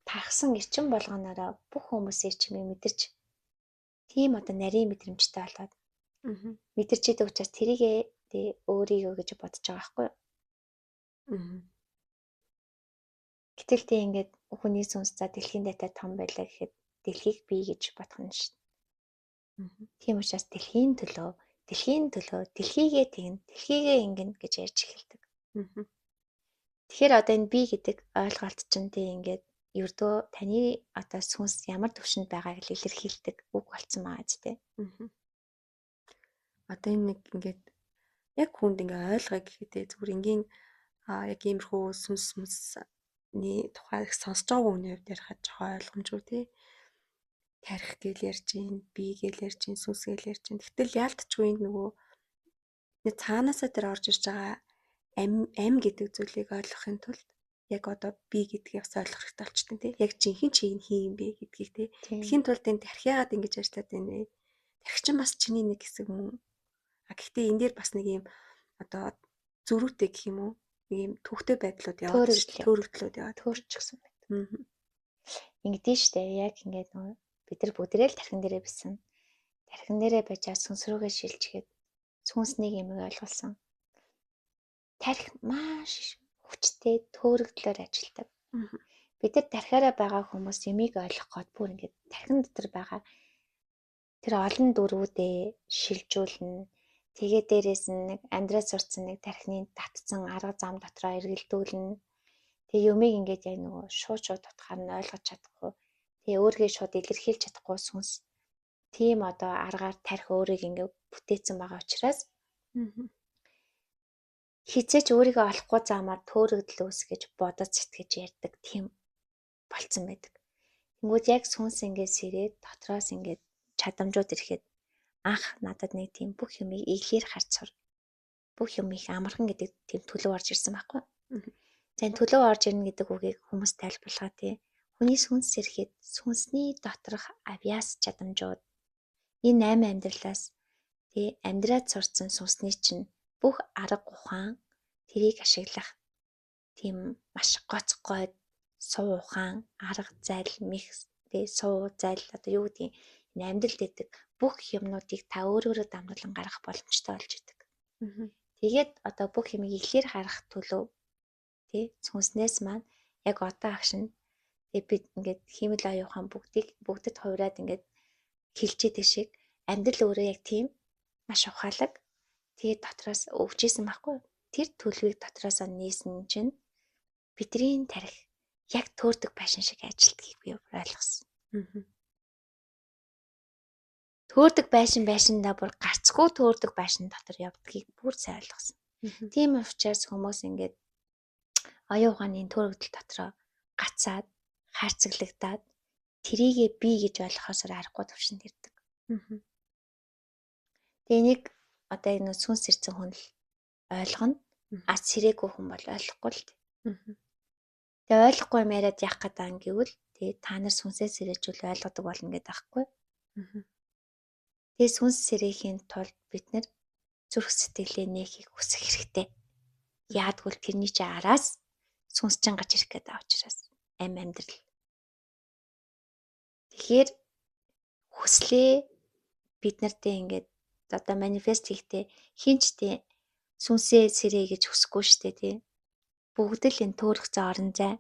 тархсан эрчим болгоноороо бүх хүмүүсийн эрчмийг мэдэрч тийм одоо нарийн мэдрэмжтэй болоод мэдэрч идэг учраас тэрийгээ тий өөрийгөө гэж бодож байгаа байхгүй юу? Гэтэл тий ингээд хүний сүнс за дэлхийн дайтай том байлаа гэхэд дэлхийг би гэж бодох нь шүү дээ. Тийм учраас дэлхийн төлөө, дэлхийгээ тэгнэ, дэлхийгээ ингэнэ гэж ярьж эхэлдэг. Тэгэхээр одоо энэ би гэдэг ойлголт чинь тий ингээд ердөө таны одоо сүнс ямар төвшөнд байгааг л илэрхийлдэг үг болцсон байгаа ч тий. Одоо энэ нэг ингээд яг хүнд ингээ ойлгоё гэхэд зүгээр энгийн яг иймэрхүү сүнс мүсний тухай их сонсож байгаа хүний хувьд ярихад жоохон ойлгомжгүй тий. Тарих гээл ярьж гин, би гээл ярьж гин, сүнс гээл ярьж гин. Гэтэл яалтчгүй энд нөгөө нэг цаанаасаа тэр орж ирж байгаа ам гэдэг зүйлийг ойлгохын тулд яг одоо би гэдгийг бас ойлгох хэрэгтэй болчтой тий. Яг жинхэнэ чи энэ хин юм бэ гэдгийг тий. Тэгэхийн тулд энэ тарих яагаад ингэж ажиллаад байна вэ? Тарих чинь бас чиний нэг хэсэг мөн. А гэхдээ энэ дээр бас нэг юм одоо зөрүүтэй гэх юм уу? Нэг юм төвхтэй байдлууд яваад төөрөгдлүүд яваад төөрчихсөн байдаг. Ингэдэж штэ яг ингээд нөгөө бид нар бүгдээрээ л тархин дээрээ бисэн. Тархин дээрээ байж сүнс рүүгээ шилжихэд сүнс нэг юм ойлгуулсан. Тархи маш хүчтэй төөрөгдлөөр ажилладаг. Бид нар тархиараа байгаа хүмүүс юмыг ойлгох гээд бүр ингээд тархин дотор байгаа тэр олон дүрүүдээ шилжүүлнэ. Тэгээ дээрээс нь нэг амьдрал сурцсан нэг тархины татсан арга зам дотроо эргэлдүүлнэ. Тэгээ юмыг ингээд яг нөгөө шууд шууд утгаар нь ойлгож чадахгүй. Тэгээ өөрийгөө шууд илэрхийлж чадахгүй сүнс. Тийм одоо аргаар тархи өөрийг ингээд бүтээсэн байгаа учраас Хизээч өөрийгөө олохгүй замаар төөрөгдөл үүсгэж бодож сэтгэж ярьдаг тийм болцсон байдаг. Тэнгүүд яг сүнс ингээд сэрээд дотроос ингээд чадамжууд ирэхэд анх надад нэг тийм бүх юмыг иглээр харж сур. Бүх юм их амархан гэдэг тийм төлөв орж ирсэн байхгүй. За энэ төлөв орж ирнэ гэдэг үгийг хүмүүс тайлбарлаа тий. Хүний сүнс ирэхэд сүнсний доторх авьяас чадамжууд энэ 8 амьдралаас тий амьдраад сурцсан сүнсний чинь бүх арга ухаан тэрийг ашиглах тийм маш гоц гойд суу ухаан, арга зайл, мэх тий суу зайл одоо юу гэдгийг энэ амьдралд өгдөг бүх юмнуудыг та өөрөөрөө дамжуулан гаргах боломжтой болж идэг. Тэгээд одоо бүх юмыг иглээр харах төлөв тий сүнснээс маань яг одоо агшин тий бид ингээд хиймэл оюухан бүгдийг бүгдэд хувраад ингээд хилчээдэг шиг амьдрал өөрөө яг тийм маш ухаалаг. Тэгээд дотроос өвчээсэн байхгүй. Тэр төлөвийг дотроосоо нээсэн чинь бидний тарих яг төөрдөг байшин шиг ажилтгийг би ойлгосон. Төөрдөг байшин байшиндаа бүр гарцгүй төөрдөг байшин дотор явдгийг бүр сайн ойлгосон. Тийм учраас хүмүүс ингээд оюун ухааны төөрөгдөл дотроо гацаад, хайрцаглагдаад тэрийгээ би гэж ойлгохоос аргагүй төвшөнд ирдэг. Тэгээ энийг одоо яг нэг сүнс ирсэн хүн л ойлгоно. А сэрээгүй хүн бол ойлгохгүй л. Тэгээ ойлгохгүй юм яриад яах гэдэг юм гэвэл тэгээ та нар сүнсээ сэрээжүүл ойлгодог болно гэдэг аахгүй. Тэгээ сүнс сэрээхийн тулд бид нар зүрх сэтгэлээ нээхийг хүсэх хэрэгтэй. Яадгүй тэрний чи араас сүнс чинь гарч ирэх гэдэг учраас амь амьдрал. Тэгэхээр хүслээ бид нартэй ингээд одоо манифест хийхдээ хинчтэй сүнсээ сэрээ гэж хүсэхгүй штэ тий. Бүгд л энэ төөрөгцөн орон зай.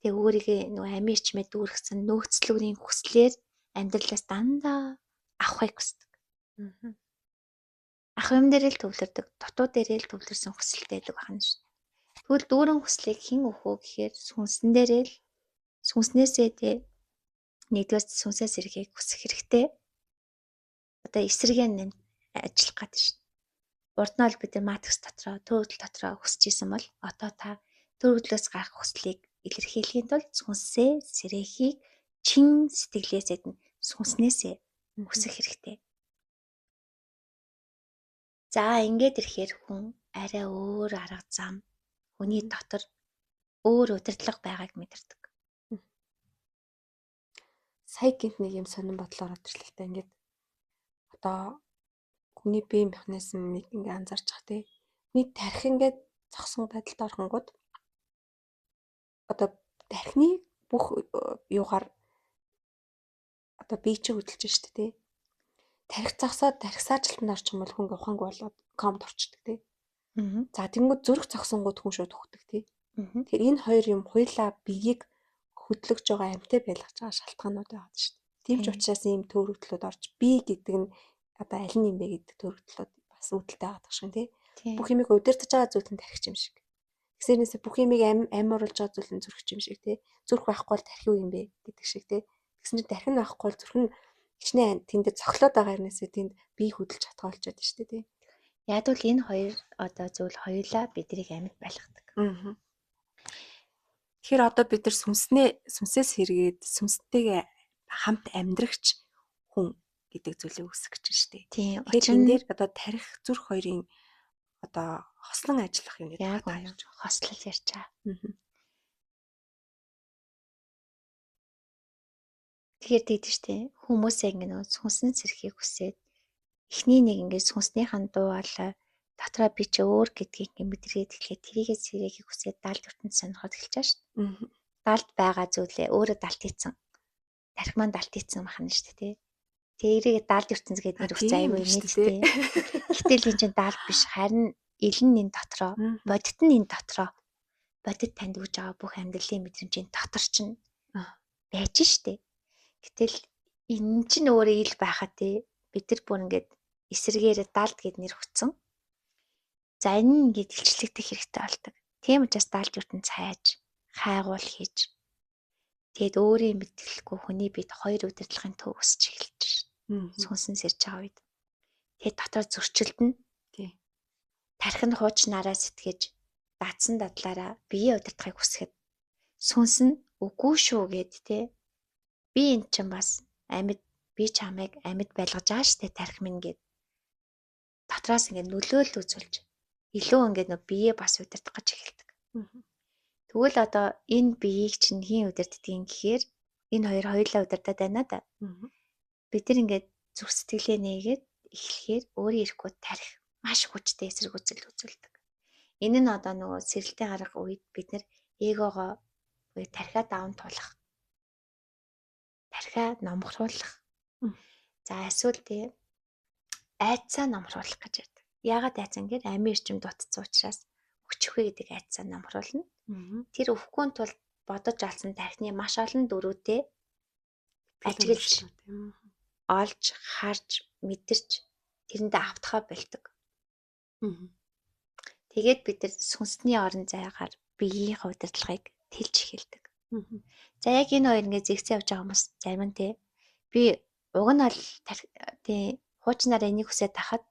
Тэгээ өөрийгөө нөгөө амийн ичмээ дүүргэсэн нөөцлүүрийн хүслээр амьдралаас дандаа авахыг хүсдэг. Ах юм дээр л төвлөрдөг, дутуу дээрээ л төвлөрсөн хүсэлтэй байдаг байна шүү. Тэгвэл дүүрэн хүслийг хэн өгөх вэ гэхээр сүнсэн дээрээ л сүнснээсээ тий нэгдүгээр сүнсээс ирэхийг хүсэх хэрэгтэй. Одоо эсрэгээ нэм ажиллах гэдэг шүү. Урд нь бол бид нар матрикс дотроо, төөрөгдөл дотроо хүсэж исэн бол одоо та төөрөгдлөөс гарах хүслийг илэрхийлэхийн тулд сүнсээ сэрэхийг чин сэтгэлээсээ нь сүнснээсээ хүсэх хэрэгтэй. За ингээд ирэхээр хүн арай өөр арга зам хүний дотор өөр удирдлага байгааг мэдэрдэг. Сая гинт нэг юм сонирн бодол ороод ирлээ л та. Ингээд одоо хүний бие механизмыг ингээ анзаарч байгаа тий. Хүний тархи ингээд зогсон байдалд орохонгууд одоо тархины бүх юугаар одоо бие чи хөдөлж штэ тий. Тархи зогсоод тархи саажилтанд орчих юм бол хүн ухаангүй болоод комд орчдөг тий. За тэнгууд зүрх зогсонгууд хүн шууд хөхдөг тий. Тэгэхээр энэ хоёр юм хуйлаа биеийг хөдлөж байгаа амьтай байлгаж байгаа шалтгаанууд байгаа шүү дээ. Тийм ч учраас ийм төөрөгдлүүд орж бие гэдэг нь одоо аль нь юм бэ гэдэг төөрөгдлүүд бас үүдэлтэй байгаа шиг тий. Бүх юмыг удирдах байгаа зүйл нь тархич юм шиг. Тэгсэрнээсээ бүх юмыг ам оруулж байгаа зүйл нь зүрх юм шиг тий. Зүрх байхгүй бол тархи юу юм бэ гэдэг шиг тий. Тэгсэн чинь тархи нь байхгүй бол зүрх нь хичнээн тэнд цоглоод байгаа юмнасээ тэнд бие хөдөлж чадгаа болчиход шүү дээ тий. Ядвал энэ хоёр одоо зүйл хоёулаа биднийг амьд байлгадаг. Тэгэхээр одоо бид нар сүнсээс хэрэгээд сүнстэйгээ хамт амьдрагч хүн гэдэг зүйлийг үүсгэж байна шүү дээ. Тийм. Тэгэхээр энэ дээр одоо тарих зүрх хоёрын одоо хослон ажиллах юм гэдэг та ярьж байгаа. Хослол ярьж байгаа. Тэгэхээр тэгдэж штэ. Хүмүүсээ ингэ нөө сүнсэн сэрхийг хүсээд эхний нэг ингэ сүнснийхэн дуу хоолой дотроо би чи өөр гэдгийг ингэ мэдрээд эхлээд тэрийгээ сэрэхийг хүсээд далд ертөнц сонирхоод эхэлж байгаа штэ. Далд байгаа зүйлээ өөрөө далд хийцэн. Тархи маань далд хийцэн бахна штэ тий. Тэрийг далд ертөнц гэдэг нэр өгсөн аюу нийттэй. Гэтэл энэ чинь далд биш харин илэн энэ дотроо, бодит нь энэ дотроо. Бодит танд өгж байгаа бүх амьдралын мэдрэмжийн дотор чинь байж штэ. Гэтэл энэ чинь өөрөө ил байхаа тий. Бид нар бүр ингээд эсрэгээрээ далд гэд нэр өгсөн. За энэ ингээд илчлэгдэх хэрэгтэй болдог. Тийм учраас далд ертөнц хайж, хайгуул хийж тэгээд өөрийн мэдгэлгүй хүний бид хоёр удирдлагын төв өсч эхэлж шин. Сүнсэн сэрж байгаа үед. Тэгээд дотор зөрчилдөнө. Тий. Тархи нь хуучнаараа сэтгэж дадсан дадлаараа биеэ удирдахыг хүсэхэд сүнс нь үгүй шүү гэд те. Би эн чинь бас амьд, би чамайг амьд байлгаж байгаа штэ тархи минь гэд. Дотроос ингээд нөлөөлөл үзүүлж илүү ингээд нөө биеэ бас удирдах гэж эхэлдэг. Тэгвэл одоо энэ биеийг чинь хэн удирддгийг гэхээр энэ хоёр хоёулаа удирдаад байна да. Бид нар ингээд зүрх сэтгэлээ нээгээд эхлэхээр өөрийн ирэхгүй тарих маш хүчтэй эсэргүүцэл үзүүлдэг. Энэ нь одоо нөгөө сэрэлтийн арга үед бид нар эгогоо буюу тархиа даван туулах, тархиа номхруулах. За эсвэл тий айдсаа номхруулах гэж ярьдаг. Яагаад айцсан гэхээр амийн эрчим дутцсан учраас өчөхөө гэдэг айдсаа номхруулна. Тэр өвөхгүй тулд бодож олсон тархины маш олон дөрүүдээ ажиглаж олж, харж, мэдэрч тэрэндээ автахаа болдог. Тэгээд бид нар сүнсний орон зайгаар биеийн удирдлагыг тэлж эхэлдэг. За яг энэ хоёр ингээд зэгцээ явж байгаа хүмүүс зарим нь те би уг нь бол тий хуучнаараа энийг хүсээд тахад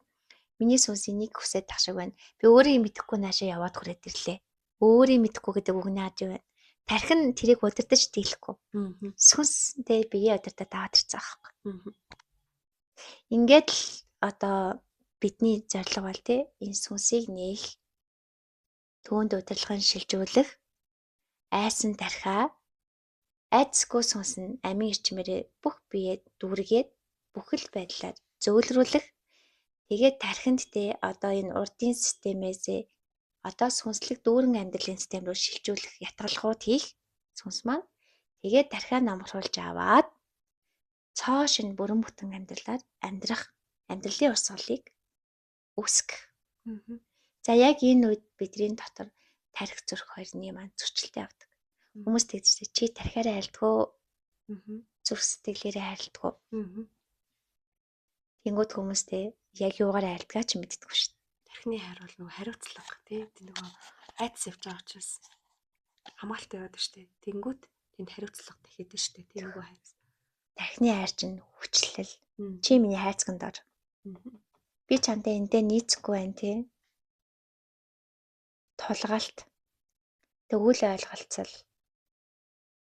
миний сүнс энийг хүсээд тах шиг байна. Би өөрийг мэдэхгүй наашаа яваад хүрээд ирлээ. Өөрийг мэдэхгүй гэдэг үг нь яаж юу вэ? Тархи нь тэрийг удирдах дийлэхгүй. Сүнс тэ биеэ удирдах аваад ирсэн аахгүй. Ингээд л одоо бидний зорилго бол тэ энэ сүнсийг нээх, түүнд удирдлагын шилжүүлэх, айсан тархиа айдасгүй сүнс нь амийн эрчмээрээ бүх биеэ дүүргээд бүхэл байдлаар зөөлрүүлэх. Тэгээд тархинд тэ одоо энэ урдын системээсээ одоо сүнслэг дүүрэн амьдралын систем рүү шилжүүлэх ятгалахууд хийх сүнс маань тэгээд тархиа намруулж аваад цоо шинэ бүрэн бүтэн амьдралаар амьдрах амьдралын урсгалыг үүсгэх. За яг энэ үед бидний дотор тархи зүрх хоёрны маань зөрчилтэй явдаг. Хүмүүс тэгж чи тархиараа айлдгөө, зүрх сэтгэлээрээ айлдгөө. Тэнгүүд хүмүүстэй яг юугаар айлдгаа ч мэддэггүй шүү дээ. Тархины хайр бол нөгөө хариуцлага тий. Тэ нөгөө айдас явж байгаа учраас хамгаалалт яваад шүү дээ. Тэнгүүд тэнд хариуцлага дахиад шүү дээ. Тэр нөгөө хайр. Тархины хайр чинь хүчлэл. Чи миний хайрцагт ор. Би чамтай эндээ нийцэхгүй байна тий. Тулгалт. Тэгвэл ойлголцол.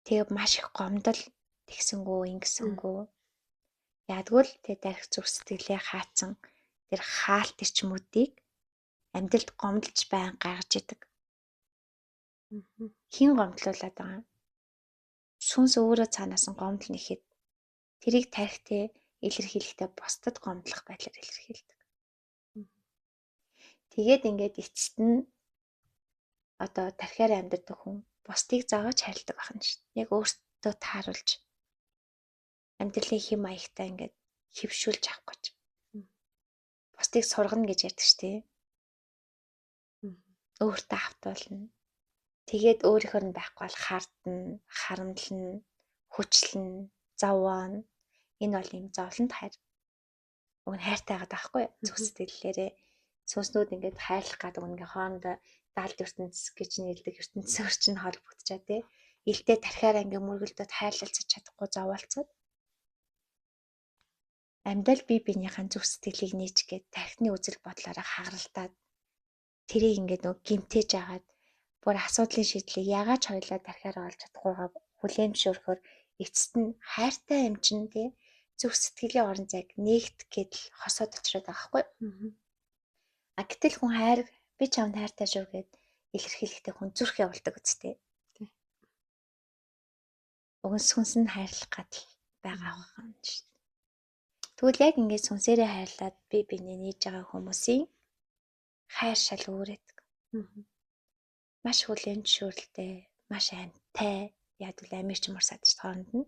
Тэгээ маш их гомдол тэгсэнгүү ингэсэнгүү. Яадгүй л тэ тархи зүрх сэтгэлээ хаацсан тэр хаалт эрчмүүдийг амьдралд гомдолж байн гаргаж идэг. Хэн гомдлуулад байгаа юм? Сүнс өөрөө цаанаас нь гомдол нэхэд тэрийг тархитай илэрхийлэхдээ бусдад гомдлох байдлаар илэрхийлдэг. Тэгээд ингээд эцэст нь одоо тархиар амьдардаг хүн бусдыг заавч хайрладаг байна шүү дээ. Яг өөртөө тааруулж амьдралын хэм маягтай ингээд хөвшүүлж авах гэж. Бусдыг сургана гэж ярьдаг шүү дээ. Өөртөө автуулна. Тэгээд өөрийнхөө нь байхгүй бол хардна, харамдлна, хүчлэн, зовоно. Энэ бол юм зовлонт хайр. Уг нь хайртай байгаа байхгүй юу? Зүг сэтгэлээрээ сүнснүүд ингээд хайрлах гэдэг ингээ хоорондоо даалд ертөнц гэж нэрлэдэг ертөнцөөр чинь холбогдчихаа тий. Илдээ тархиараа ингээ мөргөлдөд хайрлалцаж чадахгүй зовоолцоод амьдрал бие биенийхэн зүрх сэтгэлийг нээж гээд тархины үзэл бодлоороо хагаралтаад тэрийг ингээд нөгөө гимтээж агаад бүр асуудлын шийдлийг ягаад ч хоёлаа тархиараа олж чадахгүйгаа хүлээн зөвшөөрөхөөр эцэст нь хайртай юм чинь тий зүрх сэтгэлийн орон зайг нээгдэх гэдэл хосоод очроод байгаа байхгүй. А гэтэл хүн хайр би чамд хайртай шүү гэд илэрхийлэхдээ хүн зүрх явуулдаг үстэй. Тий. Уг нь сүнс нь хайрлах гадал байгаа юм шүү дээ. Тэгвэл яг ингээд сүнсээрээ хайрлаад би бинээ нээж байгаа хүмүүсийн хайр шал өөр байдаг. Маш хүлээн зөвшөөрөлтэй, маш амьтай. Яг л амир ч мурсаад ч хооронд нь.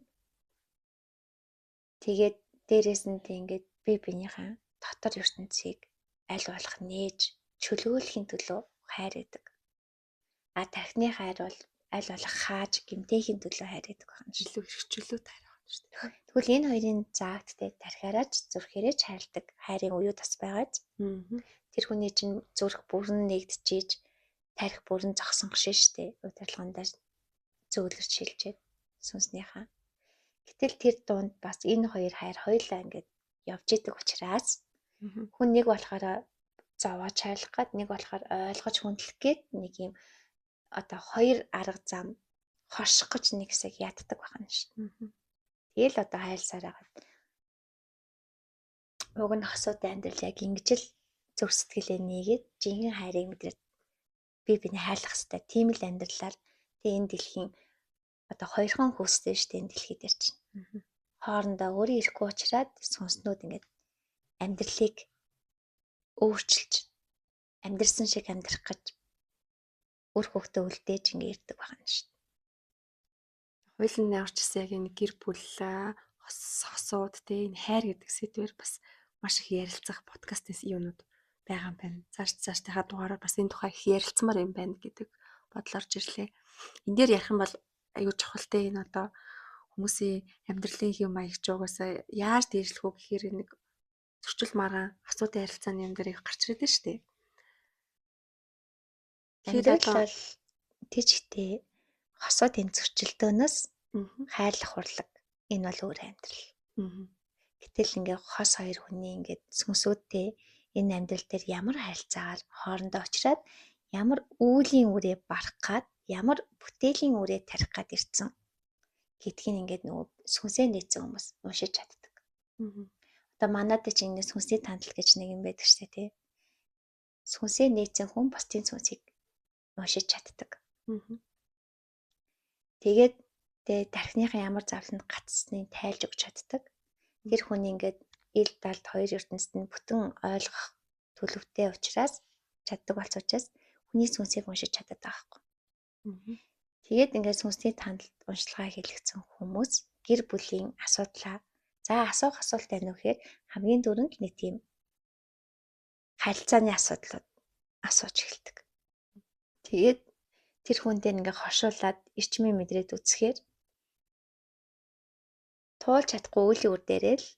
Тэгээд дээрээс нь тэг ингээд би биенийхээ дотор ертөнцийг аль болох нээж чөлөөлөхийн төлөө хайр гэдэг. А тархины хайр бол аль болох хааж гимтээхийн төлөө хайр гэдэг байна шүү. Илүү эрхчлөөт хайр байна шүү дээ. Тэгвэл энэ хоёрын заагдтай тархиараач зүрхээрээ ч хайрладаг хайрын уюу тас байгааз. Тэр хүний чинь зүрх бүрэн нэгдчихийж тархи бүрэн зогсон гшээ штэ. Удирдлагандаа зөөлрч шилжээд сүнснийхаа. Гэтэл тэр дунд бас энэ хоёр хайр хоёулаа ингээд явж идэг учраас хүн нэг болохоор зовоож хайрлах гад, нэг болохоор ойлгож хүндлэх гээд нэг юм одоо хоёр арга зам хорших гэж нэг хэсэг яддаг байна шүү дээ. Тэгэл одоо хайрласаар байгаа. Уг нь хосуудын амьдрал яг ингэж л зүрх сэтгэлээ нээгээд жинхэнэ хайрыг мэдрээд би биний хайрлах хэвээр тийм л амьдралаар тэг энэ дэлхийн одоо хоёрхан хүүстэй шүү дээ энэ дэлхий дээр чинь. Хоорондоо өөрөө ирэхгүй учраас сүнснүүд ингээд амьдралыг өөрчилж амьдрсан шиг амьдрах гэж үр хөвгтөө үлдээж ингээ ирдэг байна шүү дээ. Хуулийн орчсон яг энэ гэр бүл хосууд те энэ хайр гэдэг сэдвэр бас маш их ярилцах подкастын юунууд байгаа юм байна. Цааш цаашдынхаа дугаараар бас энэ тухай их ярилцмаар юм байна гэдэг бодол орж ирлээ. Энэ дээр ярих юм бол аюу чухал те энэ одоо хүмүүсийн амьдралын хэв маяг ч угаасаа яаж дээшлэх үү гэхээр нэг зөрчил маргаан асуудын ярилцааны юм дээр их гарч ирээд нь шүү дээ. Тэгэхээр бол тийчтэй хосуудын зөрчилдөөнөөс хайрлах урлаг энэ бол өөр амьдрал. Гэтэл ингээ хос хоёр хүний ингээд сүнсүүдтэй энэ амьдрал дээр ямар харилцаагаар хоорондоо очроод ямар үүлийн үрээ барах гад ямар бүтээлийн үрээ тарих гад ирсэн гэдгийг ингээд нөгөө сүнсээ нээсэн хүмүүс уншиж чаддаг. Одоо манад ч ингэ сүнсний тандал гэж нэг юм байдаг шүү дээ, тий. Сүнсээ нээсэн хүн бусдын сүнсийг уншиж чаддаг. Тэгээд тэгээ тархиныхаа ямар завланд гацсныг тайлж өгч чаддаг. Тэр хүн ингээд ил далд хоёр ертөнцид нь бүтэн ойлгох төлөвтэй учраас чаддаг болсон учраас хүний сүнсийг уншиж чаддаг байгаа байхгүй. Тэгээд ингээд сүнсний тандалд уншилгаа хийлгэсэн хүмүүс гэр бүлийн асуудлаа за асуух асуулт байна уу гэхээр хамгийн түрүүнд нэг тийм харилцааны асуудлууд асууж эхэлдэг. Тэгээд тэр хүн дээр ингээ хошуулаад эрчмийн мэдрээд үзэхээр туулж чадахгүй үлийн үр дээрээ л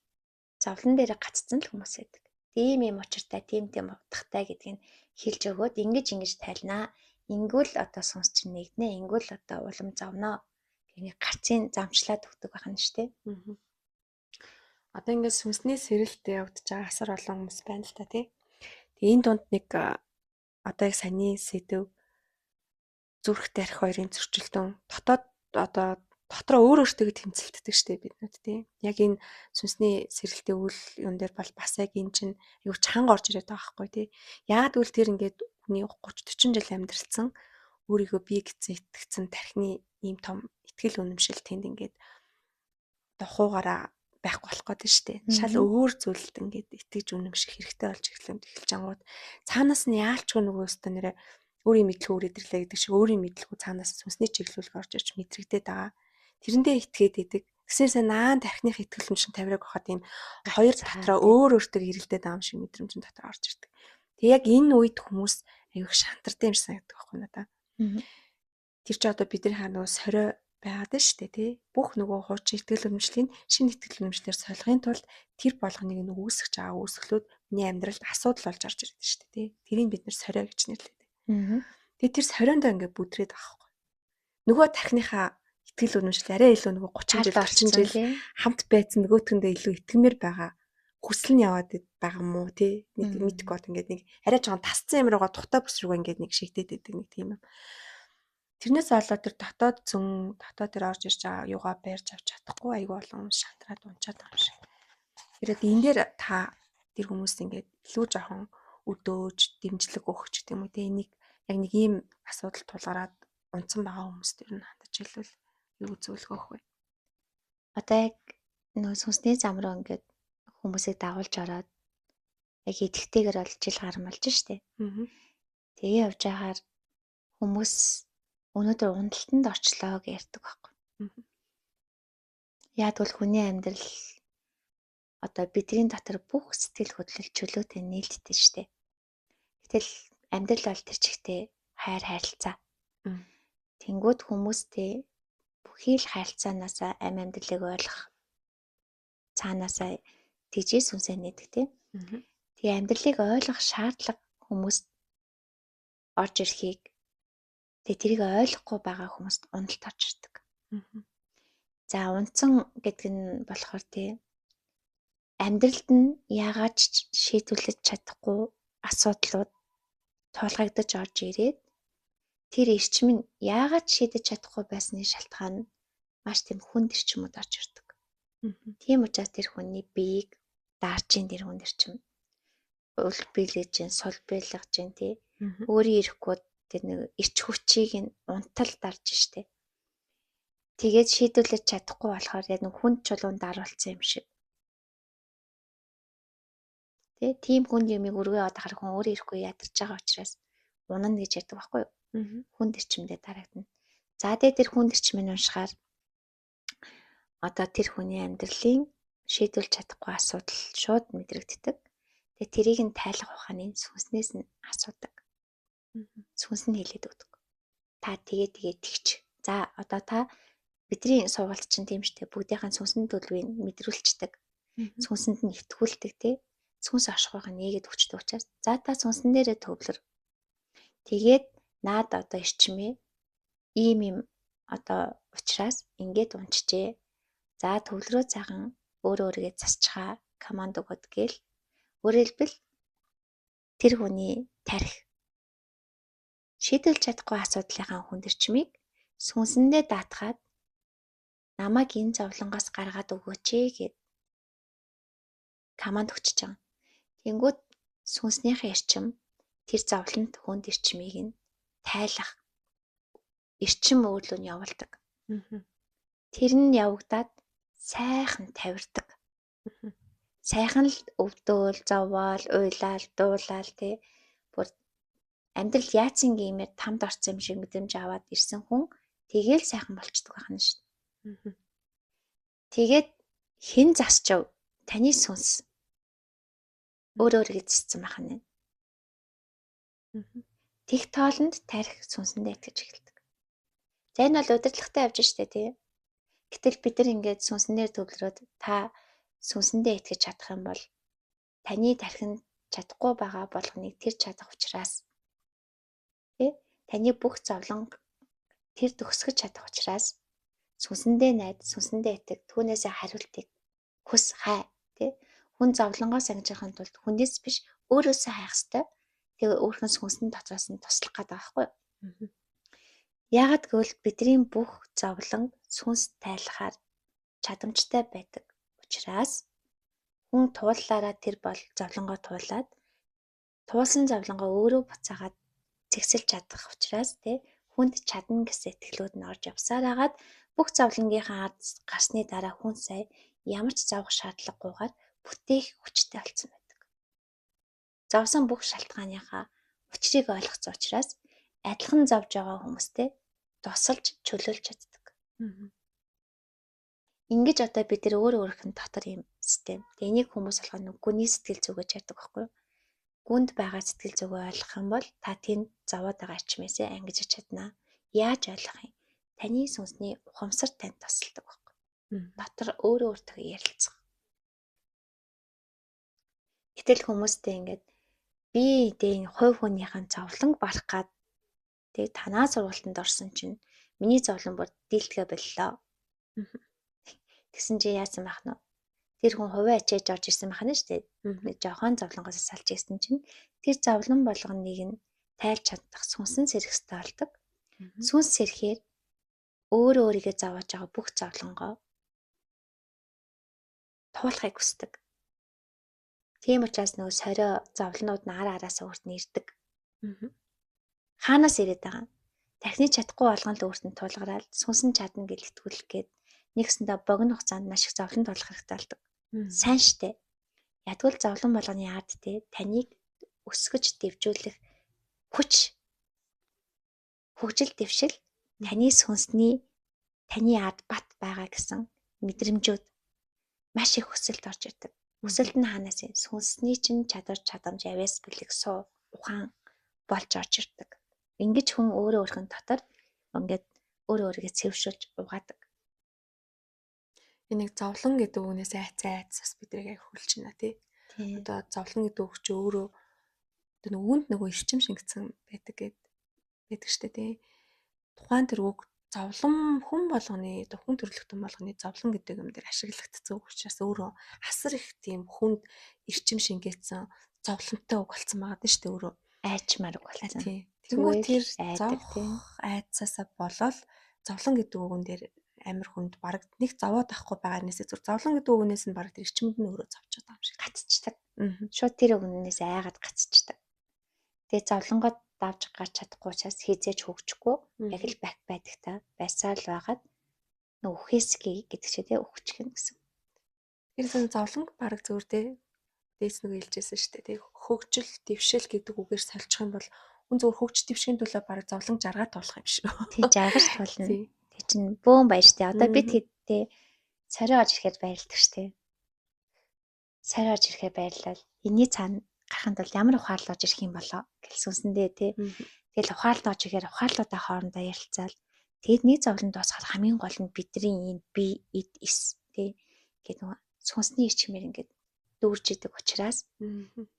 зовлон дээрээ гаццсан л хүмүүс байдаг. Тийм юм учиртай, тийм тийм утгатай гэдгийг хэлж өгөөд ингэж ингэж тайлнаа. Ингүүл одоо сүнс чинь нэгднэ, ингүүл одоо улам зовноо гэх гарцын замчлаад өгдөг байх нь шүү дээ. Одоо ингээд сүнсний сэрэлт явагдаж байгаа асар олон хүмүүс байна л та тий. Тэгээ энэ дунд нэг одоо яг саяны сэдв зүрх тарих хоёрын зөрчилдөөн дотоод одоо дотроо өөр өөртөө тэмцэлддэг штэ бид нүд тий. Яг энэ сүнсний сэрэлтийн үйл юм дээр бол бас яг энэ чинь аюу чанга орж ирээд байгаа байхгүй тий. Яагаад гэвэл тэр ингээд хүний 30 40 жил амьдралцсан өөрийгөө бие гэсэн итгэцэн тархины ийм том итгэл үнэмшил тэнд ингээд одоо хуугаараа байхгүй болох гэдэг штэ. Шал өөр зүйлд ингээд итгэж үнэмших хэрэгтэй болж эхэлж ангууд цаанаас нь яалчгүй нөгөө өстө нэрэ өөрийн мэдлэг өөр идэрлээ гэдэг шиг өөрийн мэдлэгүү цаанаас сүнсний чиглүүлэг орж ирж мэдрэгдээд байгаа. Тэрэндээ итгээд идэг. Тэгсээрсээ наан тархиных итгэл үнэмшин тавираг байхад ийм хоёр дотроо өөр өөртөө эрэлдээд байгаа юм шиг мэдрэмжин дотор орж ирдэг. Тэг яг энэ үед хүмүүс аюух шантардаг юм шиг санагддаг байхгүй надаа. Тэр чи одоо бидний хаа нөгөө сорой байгаад нь шүү дээ тий. Бүх нөгөө хуучин итгэл үнэмшлийн шинэ итгэл үнэмшлэр солихын тулд тэр болгоныг нь үүсгэж байгаа үүсгэлүүд миний амьдралд асуудал болж орж ирдэг шүү дээ тий. Тэрийг бид нэр сорой гэж нэрлэдэг. Тэгээ тэр сориондоо ингээд бүдрээд байгаа байхгүй. Нөгөө тархиныхаа итгэл үнэмшил арай илүү нөгөө 30 жил 40 жил хамт байцсан нөгөөтгөндөө илүү итгэмээр байгаа хүсэл нь яваад байгаа мó тий. Нэг мэдгүй бод ингээд нэг арай жоохон тасцсан юм руугаа тухтай бүс рүүгээ ингээд нэг шигдээд байдаг нэг тийм юм. Тэрнээс болоод тэр дотоод зүүн дотоод тэр орж ирж байгаа юугаа барьж авч чадахгүй айгүй олон хүмүүс шантраад унчаад байгаа юм шиг. Тэгэхээр энэ дээр та тэр хүмүүс ингээд илүү жоохон өдөөж дэмжлэг өгөх ч гэдэг юм уу те энийг яг нэг ийм асуудал тулгараад унтсан байгаа хүмүүст ер нь хандаж хэлвэл юу зөвлөгөө өгөх вэ? Одоо яг нөгөө сүнсний зам руу ингээд хүмүүсийг дагуулж ороод яг идэвхтэйгээр бол жил гармалж штэ. Тэгээ явж байхаар хүмүүс өнөөдөр уналтанд орчлоо гэж ярьдаг байхгүй. Яг бол хүний амьдрал одоо бидний дотор бүх сэтгэл хөдлөл чөлөөтэй нээлттэй штэ. Гэтэл амьдрал бол тэр чигтээ хайр харилцаа. Тэнгүүд хүмүүстэй бүхий л харилцаанаасаа амь амьдралыг ойлгох цаанаасаа тэгжээ сүнсээ нээдэг тийм. Тэгээ амьдралыг ойлгох шаардлага хүмүүст орж ирэхийг тэгээ тэрийг ойлгохгүй байгаа хүмүүст уналт орж ирдэг. За унтсан гэдэг нь болохоор тий амьдралд нь яагаад ч шийдвэрлэж чадахгүй асуудлууд тулгагдаж орж ирээд тэр эрчим нь яагаад шийдэж чадахгүй байсны шалтгаан нь маш тийм хүнд эрчмүүд орж ирдэг. Тийм учраас тэр хүний биеийг даарчин тэр хүнд эрчим ул биелэж чинь, сул биелгэж чинь тий. Өөрийн ирэхгүй тэр нэг эрч хүчийг нь унтал дарж штэ. Тэгээд шийдвэрлэж чадахгүй болохоор яг нэг хүнд чулуун даруулсан юм шиг. Тэ тийм хүнд юмыг өргөө одохор хүн өөрөө ирэхгүй ядарч байгаа учраас унана гэж ярьдаг байхгүй юу? Хүнд эрчимдээ дарагдана. За тэгээд тэр хүнд эрчмийг уншихаар одоо тэр хүний амьдралын шийдвэрлэж чадахгүй асуудал шууд мэдрэгддэг. Тэгээд тэрийг нь тайлах ухааны сүнснээс нь асуудаг. Сүнс нь хэлээд өгдөг. Та тэгээ тэгээ тэгч. За одоо та бидний сургалт чинь тийм штэ бүгдийнхэн сүнсэн төлөвийг мэдрүүлцдэг. Сүнсэнд нь итгүүлдэг тий. Сүнс оршихуйг нээгээд өгчдөг учраас за та сүнсэн дээрээ төвлөр. Тэгээд наад одоо эрчмээ ийм юм одоо учраас ингээд унчжээ. За төвлөрөө цагаан өөрөө өөрийгөө засчхаа команд өгöd гээл. Өөрөөр хэлбэл тэр хүний тарих шийдэлж чадахгүй асуудлынхаа хүнд эрчмийг сүнсэндээ даатгаад намайг энэ зовлонгоос гаргаад өгөөч ээ гэд команд өгчөж байгаа. Тэнгүүд сүнснийхээ эрчим тэр зовлонт хүнд эрчмийг нь тайлах эрчим өөрлөө нь явуулдаг. Тэр нь явагдаад сайхан тавирдаг. Сайхан л өвдөөл, зовоол, уйлаал, дуулаал тий. Бүр амьдрал яатсан гэмээр тамд орсон юм шиг мэдрэмж аваад ирсэн хүн тэгээл сайхан болчдөг байх нь шүү дээ. Тэгээд хэн засчав? Таны сүнс. Өөрөө өөрийгөө зассан байх нь. Тэг тоолонд тарих сүнсэндээ итгэж эхэлдэг. За энэ бол удирдлагатай явж штэ тий. Гэтэл бид нар ингээд сүнснээр төвлөрөөд та сүнсэндээ итгэж чадах юм бол таны тархинд чадахгүй байгаа болгоныг тэр чадах учраас тий таны бүх зовлон тэр төгсгөж чадах учраас сүнсэндээ найд, сүнсэндээ итэг, түүнээсээ хариултыг хүс хай тий. Хүн зовлонгоос ангижрахын тулд хүнээс биш өөрөөсөө хайх ёстой. Тэгээ өөрхөн сүнсэн дотроос нь туслах гэдэг байхгүй юу? Яагаад гэвэл бидний бүх зовлон сүнс тайлахаар чадамжтай байдаг учраас хүн тууллаараа тэр бол зовлонгоо туулаад туулсан зовлонгоо өөрөө буцаагаад зэгсэлж чадах учраас тий хүнд чадна гэсэн итгэлүүд нь орж явсаар хагаад бүх зовлонгийнхаа ард гарсны дараа хүн сая ямар ч зовох шаардлагагүйгээр бүтээх хүчтэй болсон байдаг. Зовсон бүх шалтгааныхаа учрыг ойлгосон учраас адилхан зовж байгаа хүмүүстэй тусалж чөлөөлж чаддаг. Ингэж одоо бид нар өөр өөрийнх нь дотор юм систем. Тэгээ энийг хүмүүс болохоор нэг гүний сэтгэл зүг гэж ярьдаг байхгүй юу? Гүнд байгаа сэтгэл зүгөө ойлгох юм бол та тэнд зовоод байгаа эрчмээсээ ангижиж чаднаа. Яаж ойлгох юм? Таны сүнсний ухамсар танд тусалдаг байхгүй. Дотор өөрөө өөртөө ярилцах. Гэтэл хүмүүстэй ингээд би дэ энэ хувь хүнийхэн зовлонг барах гад тэг танаа сургалтанд орсон чинь миний зовлон бүр дийлдэгэ боллоо. Тэгсэн чи яасан байх нь вэ? Тэр хүн хувиа ачааж орж ирсэн байх нь шүү дээ. Нэг жохон зовлонгоос салж ирсэн чинь тэр зовлон болгоныг нь тайлж чадах сүнсэн сэрэх ёстой болдог. Сүнс сэрхээр өөрөө өөрийгөө зовоож байгаа бүх зовлонгоо туулахыг хүсдэг. Тийм учраас нөгөө сорио зовлонууд нь ар араасаа өөрт нь ирдэг. Хаанаас ирээд байгаа юм? Тархины чадахгүй болгон л өөрт нь тулгараад сүнс нь чадна гэж итгүүлэх гээд нэгсэндээ богино хугацаанд маш их зовлон тулах хэрэгтэй болдог. Сайн штэ. Ядгал зовлон болгоны ард те таныг өсгөж дэвжүүлэх хүч хөгжил дэвшил таны сүнсний таны ард бат байгаа гэсэн мэдрэмжүүд маш их хүсэлт орж ирдэг. Хүсэлт нь хаанаас юм? Сүнсний чинь чадвар чадамж авиас бэлэг суу ухаан болж орж ирдэг. Ингэж хүн өөрөө өөрхөн дотор ингээд өөрөө өөрийгөө цэвэршүүлж угаадаг. Энийг зовлон гэдэг үгнээс айц айц бас биднийг аяг хөлж байна тий. Одоо зовлон гэдэг үг чи өөрөө одоо нөгөөнд нөгөө эрчим шингэсэн байдаг гэд байдаг штэ тий. Тухайн тэр үг зовлон хүн болгоны одоо хүн төрөлхтөн болгоны зовлон гэдэг юм дээр ашиглагдсан үг учраас өөрөө асар их тийм хүнд эрчим шингээсэн Зовлонтой үг болсон байгаа даа шүү дээ өөрөө. Айчмаар үг болсон. Тий. Тэнгүү тэр айдаг зовх айдсаасаа болоод зовлон гэдэг үгэн дээр амар хүнд бараг нэг зовоод авахгүй байгаа нэсээ зүр зовлон гэдэг үгнээс нь бараг тэр эрчимд нь өөрөө зовчод байгаа юм шиг. Гацчдаг. Шууд тэр үгнээс айгаад гацчдаг. Тэгээ зовлонгоо давж гарч чадахгүй учраас хизээж хөгжихгүй яг л бак байдаг та байсаар л байгаад нөө үхээсгий гэдэг чи тэ үхчих юм гэсэн. Тэр зэн зовлон бараг зүгээр те дээс нэг хэлжсэн шүү дээ. Тэг хөгжил, дэвшил гэдэг үгээр сольчих юм бол хүн зөвхөн хөгж дэвшгийн төлөө бараг зовлон жаргаа туулах юм шүү. Тий жаргаж туулна. Тэг чин бөөн баяртай. Одоо бид хэдтэй сариа орж ирэхэд баярлдаг штэ. Сариа орж ирэхэд баярлал. Энийний цаана гарахын тулд ямар ухаал орж ирэх юм болоо гэл сүнсэндээ тий. Тэгэл ухаал орж ирэхээр ухаалуудаа хоорондоо ярилцаал. Тэгэд нэг зовлон дуусахад хамгийн гол нь бидний энэ бие эд эс тий гэдэг нөгөө сүнсний эрчмээр ингээд дүүрж идэг учраас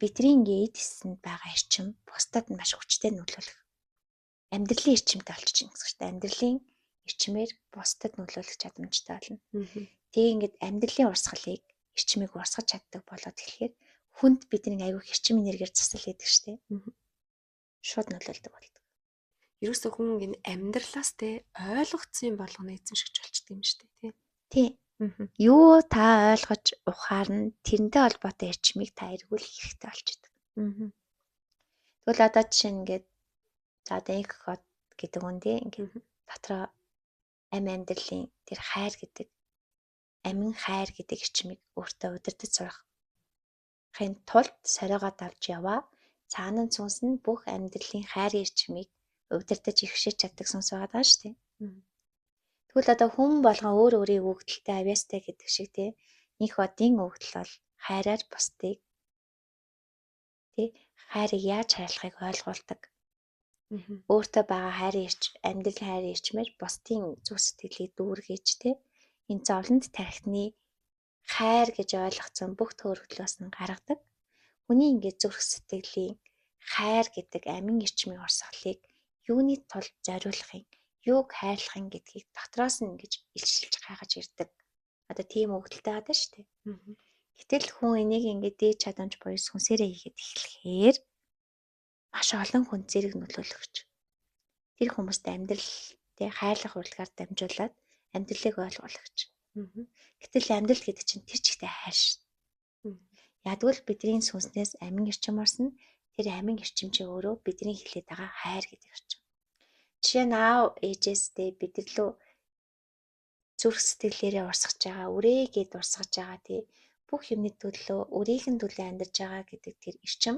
бидний ингээ эд эсэнд байгаа эрчим бусдад нь маш хүчтэй нөлөөлөх. Амьдралын эрчимтэй болчих чинь гэсэн чинь амьдралын эрчмээр бусдад нөлөөлөх чадамжтай болно. Тэгээ ингээд амьдралын урсгалыг эрчмийг урсгаж чаддаг болоод тэгэхээр хүнд бидний аягүй эрчим энергиэр засал хийдэг штеп. Шууд нөлөөлдөг болдог. Ерөөсөө хүн энэ амьдралаас те ойлгоцсон юм болгоно эзэмшигч болчдөг юм штеп тий. Тий. Юу та ойлгож ухаарна тэрнтэй холбоотой эрчмийг та эргүүлэх хэрэгтэй болчдөг. Тэгвэл одоо жишээ нь ингээд за одоо инх хот гэдэг үн тий ингээд дотроо амь амьдралын тэр хайр гэдэг амин хайр гэдэг эрчмийг өөртөө удирдах сурах хин тулд сариугаа давж яваа. Цаана нь сүнс нь бүх амьдралын хайрын эрчмийг удирдах иргэшиж чаддаг сүнс байгаа даа шүү дээ. Тэгвэл одоо хүн болгон өөр өөрийн өгөгдөлтэй авьяастай гэдэг шиг тий. Инх одын өгөгдөл бол хайраар бусдыг тий хайрыг яаж хайрлахыг ойлгуулдаг. Өөртөө байгаа хайрын эрч, амьдралын хайрын эрчмээр бусдын зүрх сэтгэлийг дүүргээж тий энэ зовлонд тархины хайр гэж ойлгоцсон бүх төөрөгдлөөс нь гаргадаг. Хүний ингээд зүрх сэтгэлийн хайр гэдэг амин эрчмийн урсгалыг юуны тулд зориулах юм, юуг хайрлах юм гэдгийг дотроос нь ингэж илчилж гаргаж ирдэг. Одоо тийм өгөгдөлтэй байгаа шүү дээ. Гэтэл хүн энийг ингээд дээд чадамж буюу сүнсээрээ хийхэд эхлэхээр маш олон хүн зэрэг нөлөөлөгч. Тэр хүмүүст амьдрал тэ хайрлах урлагаар дамжуулаад амьдралыг ойлгуулагч. Гэтэл амьдрал гэдэг чинь тэр чигтээ хайр ш. Ядгүйл бидний сүнснээс амин эрчим орсон. Тэр амин эрчим чи өөрөө бидний хэлээд байгаа хайр гэдэг эрчим. Жишээ нь аав ээжээстэй бид нар лөө зүрх сэтгэлээрээ урсгаж байгаа, үрээгээд урсгаж байгаа тий бүх юмны төлөө өөрийнх нь төлөө амьдарч байгаа гэдэг тэр эрчим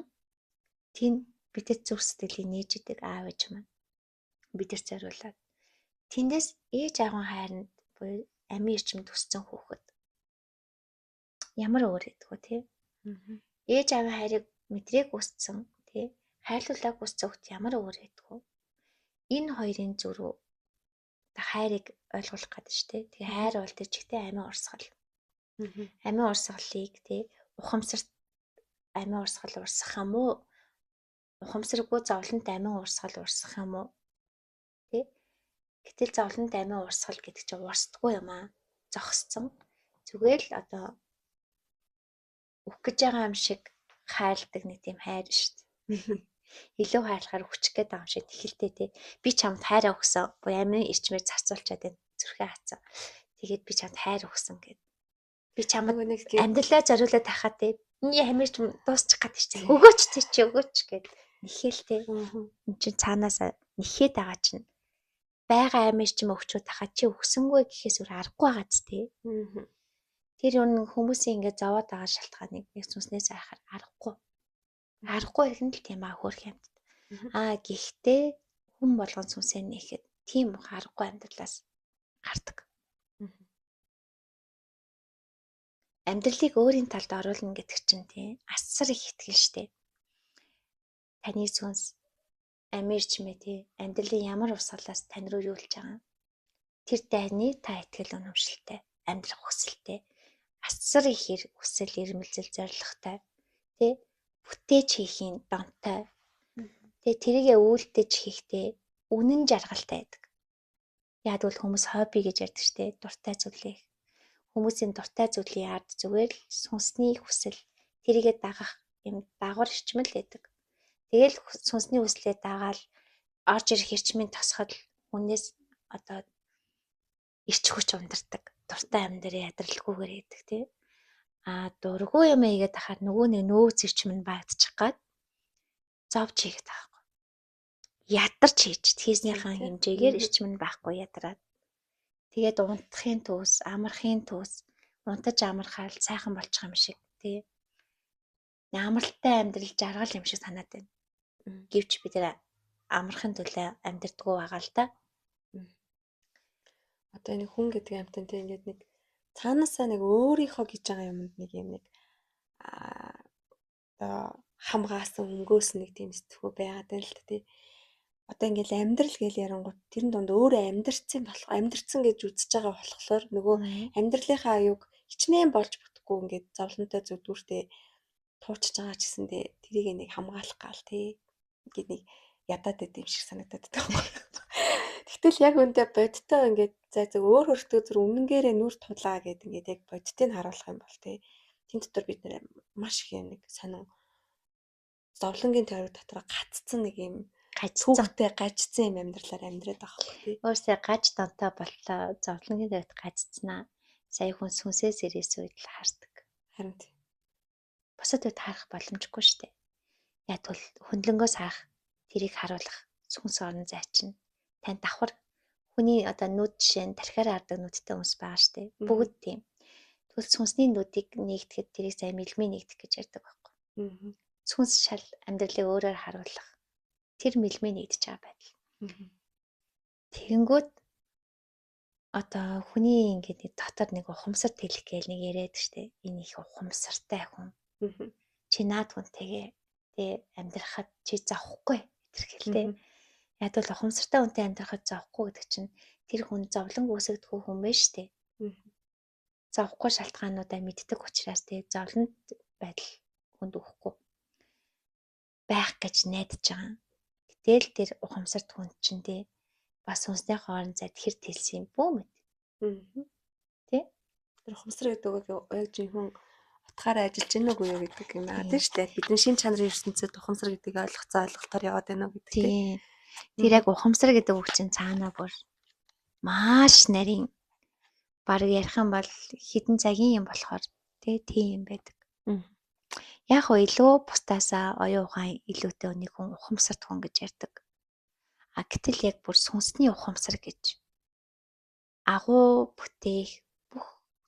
тийм бидэд зүрх сэтгэлийг нээж идэг аав ээж маань бидэрт зориулаад тэндээс ээж аавын хайранд буюу амийн эрчимд өссөн хүүхэд ямар өөр гэдэг вэ тий? Ээж аавын хайрыг мэдрэг өссөн тий хайрлуулаг өссөн хүүхэд ямар өөр гэдэг вэ? Энэ хоёрын зөрүү хайрыг ойлгуулах гэдэг шүү дээ. Тэгээ хайр бол тэр чигтээ амийн урсгал. Амийн урсгалыг тий ухамсарт амийн урсгал урсгах юм уу? Ухамсаргүй зовлонт амийн урсгал урсгах юм уу? Тий? Гэтэл зовлонт амийн урсгал гэдэг чинь урсдаггүй юм аа. Зогсцсон. Зүгээр л одоо үхэх гэж байгаа юм шиг хайрладаг нэг тийм хайр шүү дээ. Илүү хайрлахаар хүчих гээд байгаа юм шиг тэхэлтэй тий. Би чамд хайраа өгсөн. Буюу амийн эрчмээр зарцуулчаад байна. Зүрхээ хатсан. Тэгээд би чамд хайр өгсөн гэд. Би чамд Нөгөө нэг амьдралаа зориулаад тахаа тий. Миний амирч дуусчих гад чи. Өгөөч тий чи өгөөч гэд нэхэл тий. Энд чинь цаанаас нэхээд байгаа чинь байгаа амир чим өгчүүд тахаа чи өгсөнгүй гэхээс өөр аргагүй байгаа ч тий. Тэр юм хүмүүсийн ингээд зовоод байгаа шалтгааныг нэг сүнснээс айхаар аргагүй. Аргагүй хэрэг нь л тийм аа хөөх юмд. Аа гэхдээ хүн болгон сүнсээ нээхэд тийм аргагүй амьдралаас гардаг. Амьдралыг өөрийн талд оруулна гэдэг чинь тийм асар их итгэл штэ. Таны сүнс амир чимээ тий амьдралын ямар урсгалаас тань руу юулж байгаа. Тэр дайны та итгэл үнэмшилтэй, амьдрах хүсэлтэй, асар их хүсэл эрмэлзэл зоригтой тий бүтээж хийхийн донтой. Тэгээ тэрийгэ үйлдэж хийхдээ үнэн жаргалтай байдаг. Яг бол хүмүүс хобби гэж ярьдаг штэ дуртай зүйлийг. Хүмүүсийн дуртай зүйлийн ард зүгээр л сүнсний хүсэл тэрийгэ дагах Юм дагавар эрчим л байдаг. Тэгэл сүнсний хүслээ дагаал орж ирэх эрчмийн тосгол хүнээс одоо эрч хүч ундардаг. Дуртай амьдрал ядралгүйгээр байдаг тий. А дургүй юм ийгээд ахаар нөгөө нэг нөөц эрчим нь багдчих гад зовж хийгээд байгаа байхгүй. Ядарч хийж хийснийхаа хэмжээгээр эрчим нь байхгүй ядраад. Тэгээд унтахын төс, амархын төс, унтаж амархаал сайхан болчих юм шиг тий. Амралтай амьдрал жаргал юм шиг санаад байна. Гэвч бид нэр амархын төлөө амьдэрдгүү байгаа л да. Одоо энэ хүн гэдэг амьтан тий ингээд нэг цаанаасаа нэг өөрийнхөө гэж байгаа юмд нэг юм нэг одоо хамгаасан өнгөөс нэг тийм сэтгхүү байгаад байна л та тий. Одоо ингээл амьдрал гээл ярангууд тэрэн донд өөрөө амьдрцсан болох амьдрцсан гэж үзэж байгаа болохоор нөгөө амьдралынхаа аюуг хичнээн болж бүтэхгүй ингээд зовлонтой зүдгүүртэй туучж байгаа ч гэсэндээ тэрийг нэг хамгаалах гал тий. Ингээд нэг ядаад байд юм шиг санагдаад байдаг байхгүй. Тэгтэл яг үндэ бодтой ингээд за зөв өөр өөртөө зүр үнэнгээрээ нүр тулаа гэд ингээд яг бодтыг харуулах юм бол тий. Тэн дотор бид нэр маш их юм нэг сонин зовлонгийн тойрог дотор гаццсан нэг юм түүхтэй гажцсан юм амьдралаар амьдраад байгаа байхгүй тий. Өөрсдөө гаж донтой боллоо зовлонгийн тойрогт гаццснаа. Сая хүн сүнсээс ирээс үед л хардаг. Харин тий. Бусад үед харах боломжгүй шүү дээ. Яг бол хөндлөнгөөс харах тэрийг харуулах сүнс орон зай чинь тань давхар хүний одоо нүд жишээ нь тархиар хардаг нүдтэй хүмүүс байгаа шүү дээ. Бүгд тийм. Тэгвэл сүнсний нүдийг нэгтгэхэд тэрийг сайн мэлмээ нэгдэх гэж ярьдаг байхгүй. Сүнс шал амьдралыг өөрөөр харуулах тэр мэлмээ нэгдэж байгаа байдал. Тэгэнгүүт одоо хүний ингээд нэг дотор нэг ухамсар тэлэх гээл нэг яриад штэ. Энэ их ухамсартай хүн. Чи наад хүнтэйгээ тэ амьдрахад чи зовхгүй гэтэрхэл тэ. Яг бол ухамсартай хүнтэй амьдрахад зовхгүй гэдэг чинь тэр хүн зовлон үүсгдэг хүн байж штэ. Зовхгүй шалтгаануудаа мэддэг учраас тэ зовлонт байдал хүнд өгөхгүй байх гэж найдаж байгаа. Гэтэл тэр ухамсарт хүн чинь тэ бас сүнснийхээ орон зайд хэр тэлсэн юм бүү мэд. Тэ? Тэр ухамсар гэдэг үг яг жинхэнэ утгаараа ажиллаж гэнэ үгүй юу гэдэг юм аа тийм шүү дээ. Бидний шин чанарын ертөнцид ухамсар гэдгийг ойлгоцоо ойлголтоор яваад байна уу гэдэг тийм. Тэр яг ухамсар гэдэг үг чинь цаанаа бүр маш нарийн баг ярих юм бол хэдэн цагийн юм болохоор тий тийм юм байдаг. Яг хөө илүү бусдаасаа оюун ухаан илүүтэй нэг хүн ухамсарт хүн гэж ярьдаг. А гэтэл яг бүр сүнсний ухамсар гэж агуу бүтээх бүх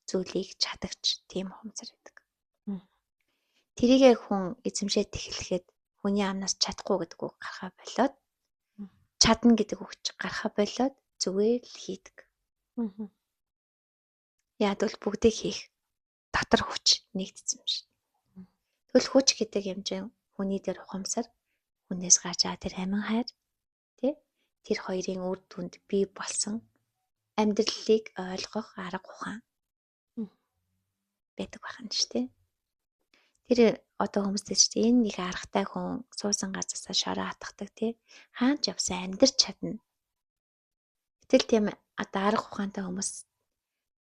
зүйлийг чадагч тийм ухамсар байдаг. Тэрийгээ хүн эзэмшээд эхлэхэд хүний амнаас чадахгүй гэдэг үг гарахаа болоод чадна гэдэг үг ч гарахаа болоод зүгээр л хийдэг. Яг бол бүгдийг хийх дотор хүч нэгдсэн юм шиг. Тэгвэл хүч гэдэг юм чинь хүний дээр ухамсар хүнээс гарч байгаа тэр амин хайр тий тэр хоёрын үр дүнд бий болсон амьдралыг ойлгох арга ухаан байдаг байх нь шүү дээ. Тэр одоо хүмүүстэй ч энэ нэг аргатай хүн суусан газаасаа шороо атгадаг тий хаан ч явсан амьдрч чадна. Гэтэл тийм одоо арга ухаантай хүмүүс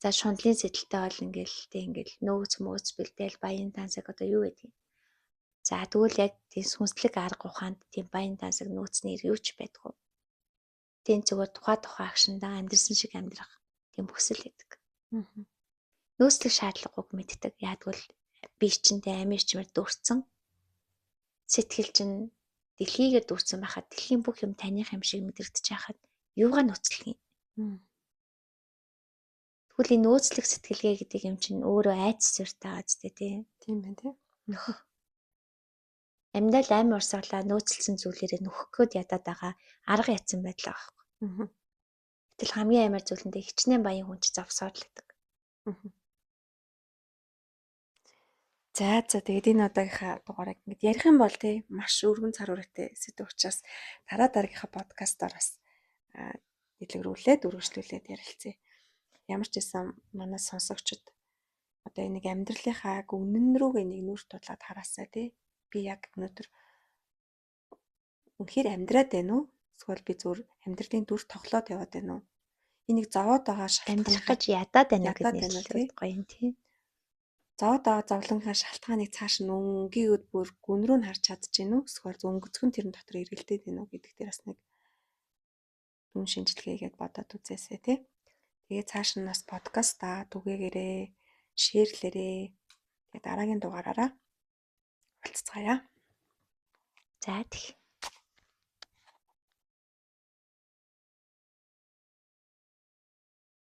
за шундлын сэтэлтэй бол ингээл тий ингээл нөөц мөөц бэлдээл баян тансаг одоо юу гэдгийг. За тэгвэл яг тийм сүнслэг арга ухаанд тийм баян тансаг нөөцний юу ч байдгүй. Тийм зүгээр тухай тухай агшиндаа амьдрсан шиг амьдрах тийм хүсэл байдаг. Нөөцлөх шаардлагагүй мэддэг. Яагтвэл би чинь тэ амир чимээр дүүрсэн. Сэтгэл чинь дэлхийгээр дүүрсэн байхад дэлхийн бүх юм таных юм шиг мэдрэгдэж байхад юугаа нөөцлөх юм? Тэгвэл энэ нөөцлөх сэтгэлгээ гэдэг юм чинь өөрөө айдас суурьтай байгаа зү тий. Тийм байна тий. Амьдрал амь урсгалаа нөөцлсөн зүйлээрээ нөхөх гээд ядаад байгаа арга ятсан байдал байгаа байхгүй. Гэтэл хамгийн амар зүйлэндээ хичнээн баян хүн ч зовсоор л гэдэг. За за тэгээд энэ удаагийнхаа дугаарыг ингээд ярих юм бол тий маш өргөн цар хүрээтэй сэдв учраас дараа дараагийнхаа подкастаар бас дэлгэрүүлээд үргэлжлүүлээд ярилцъя. Ямар ч байсан манай сонсогчид одоо энэ нэг амьдралынхаа яг үнэн рүүгээ нэг нүр тудлаад хараасай тий. Би яг өнөөдөр үнэхээр амьдраад байна уу? Эсвэл би зүгээр амьдралын дүр тоглоод яваад байна уу? Энийг зовоод байгаа шалтгаан амьдрах гэж ядаад байна уу гэдэг нь гоё юм тий. Зовоод байгаа зовлонгийн шалтгааныг цааш нь өнгийгөөд бүр гүн рүү нь харж чадаж гин үү? Эсвэл өнгөцгөн тэрэн дотор эргэлдээд гин үү гэдэг дээр бас нэг дүн шинжилгээ хийгээд бодоод үзээсэй тий. Тэгээ цааш нь бас подкастаа түгээгээрээ, share лээрээ. Тэгээ дараагийн дугаараараа уулзцаая. За тэгье.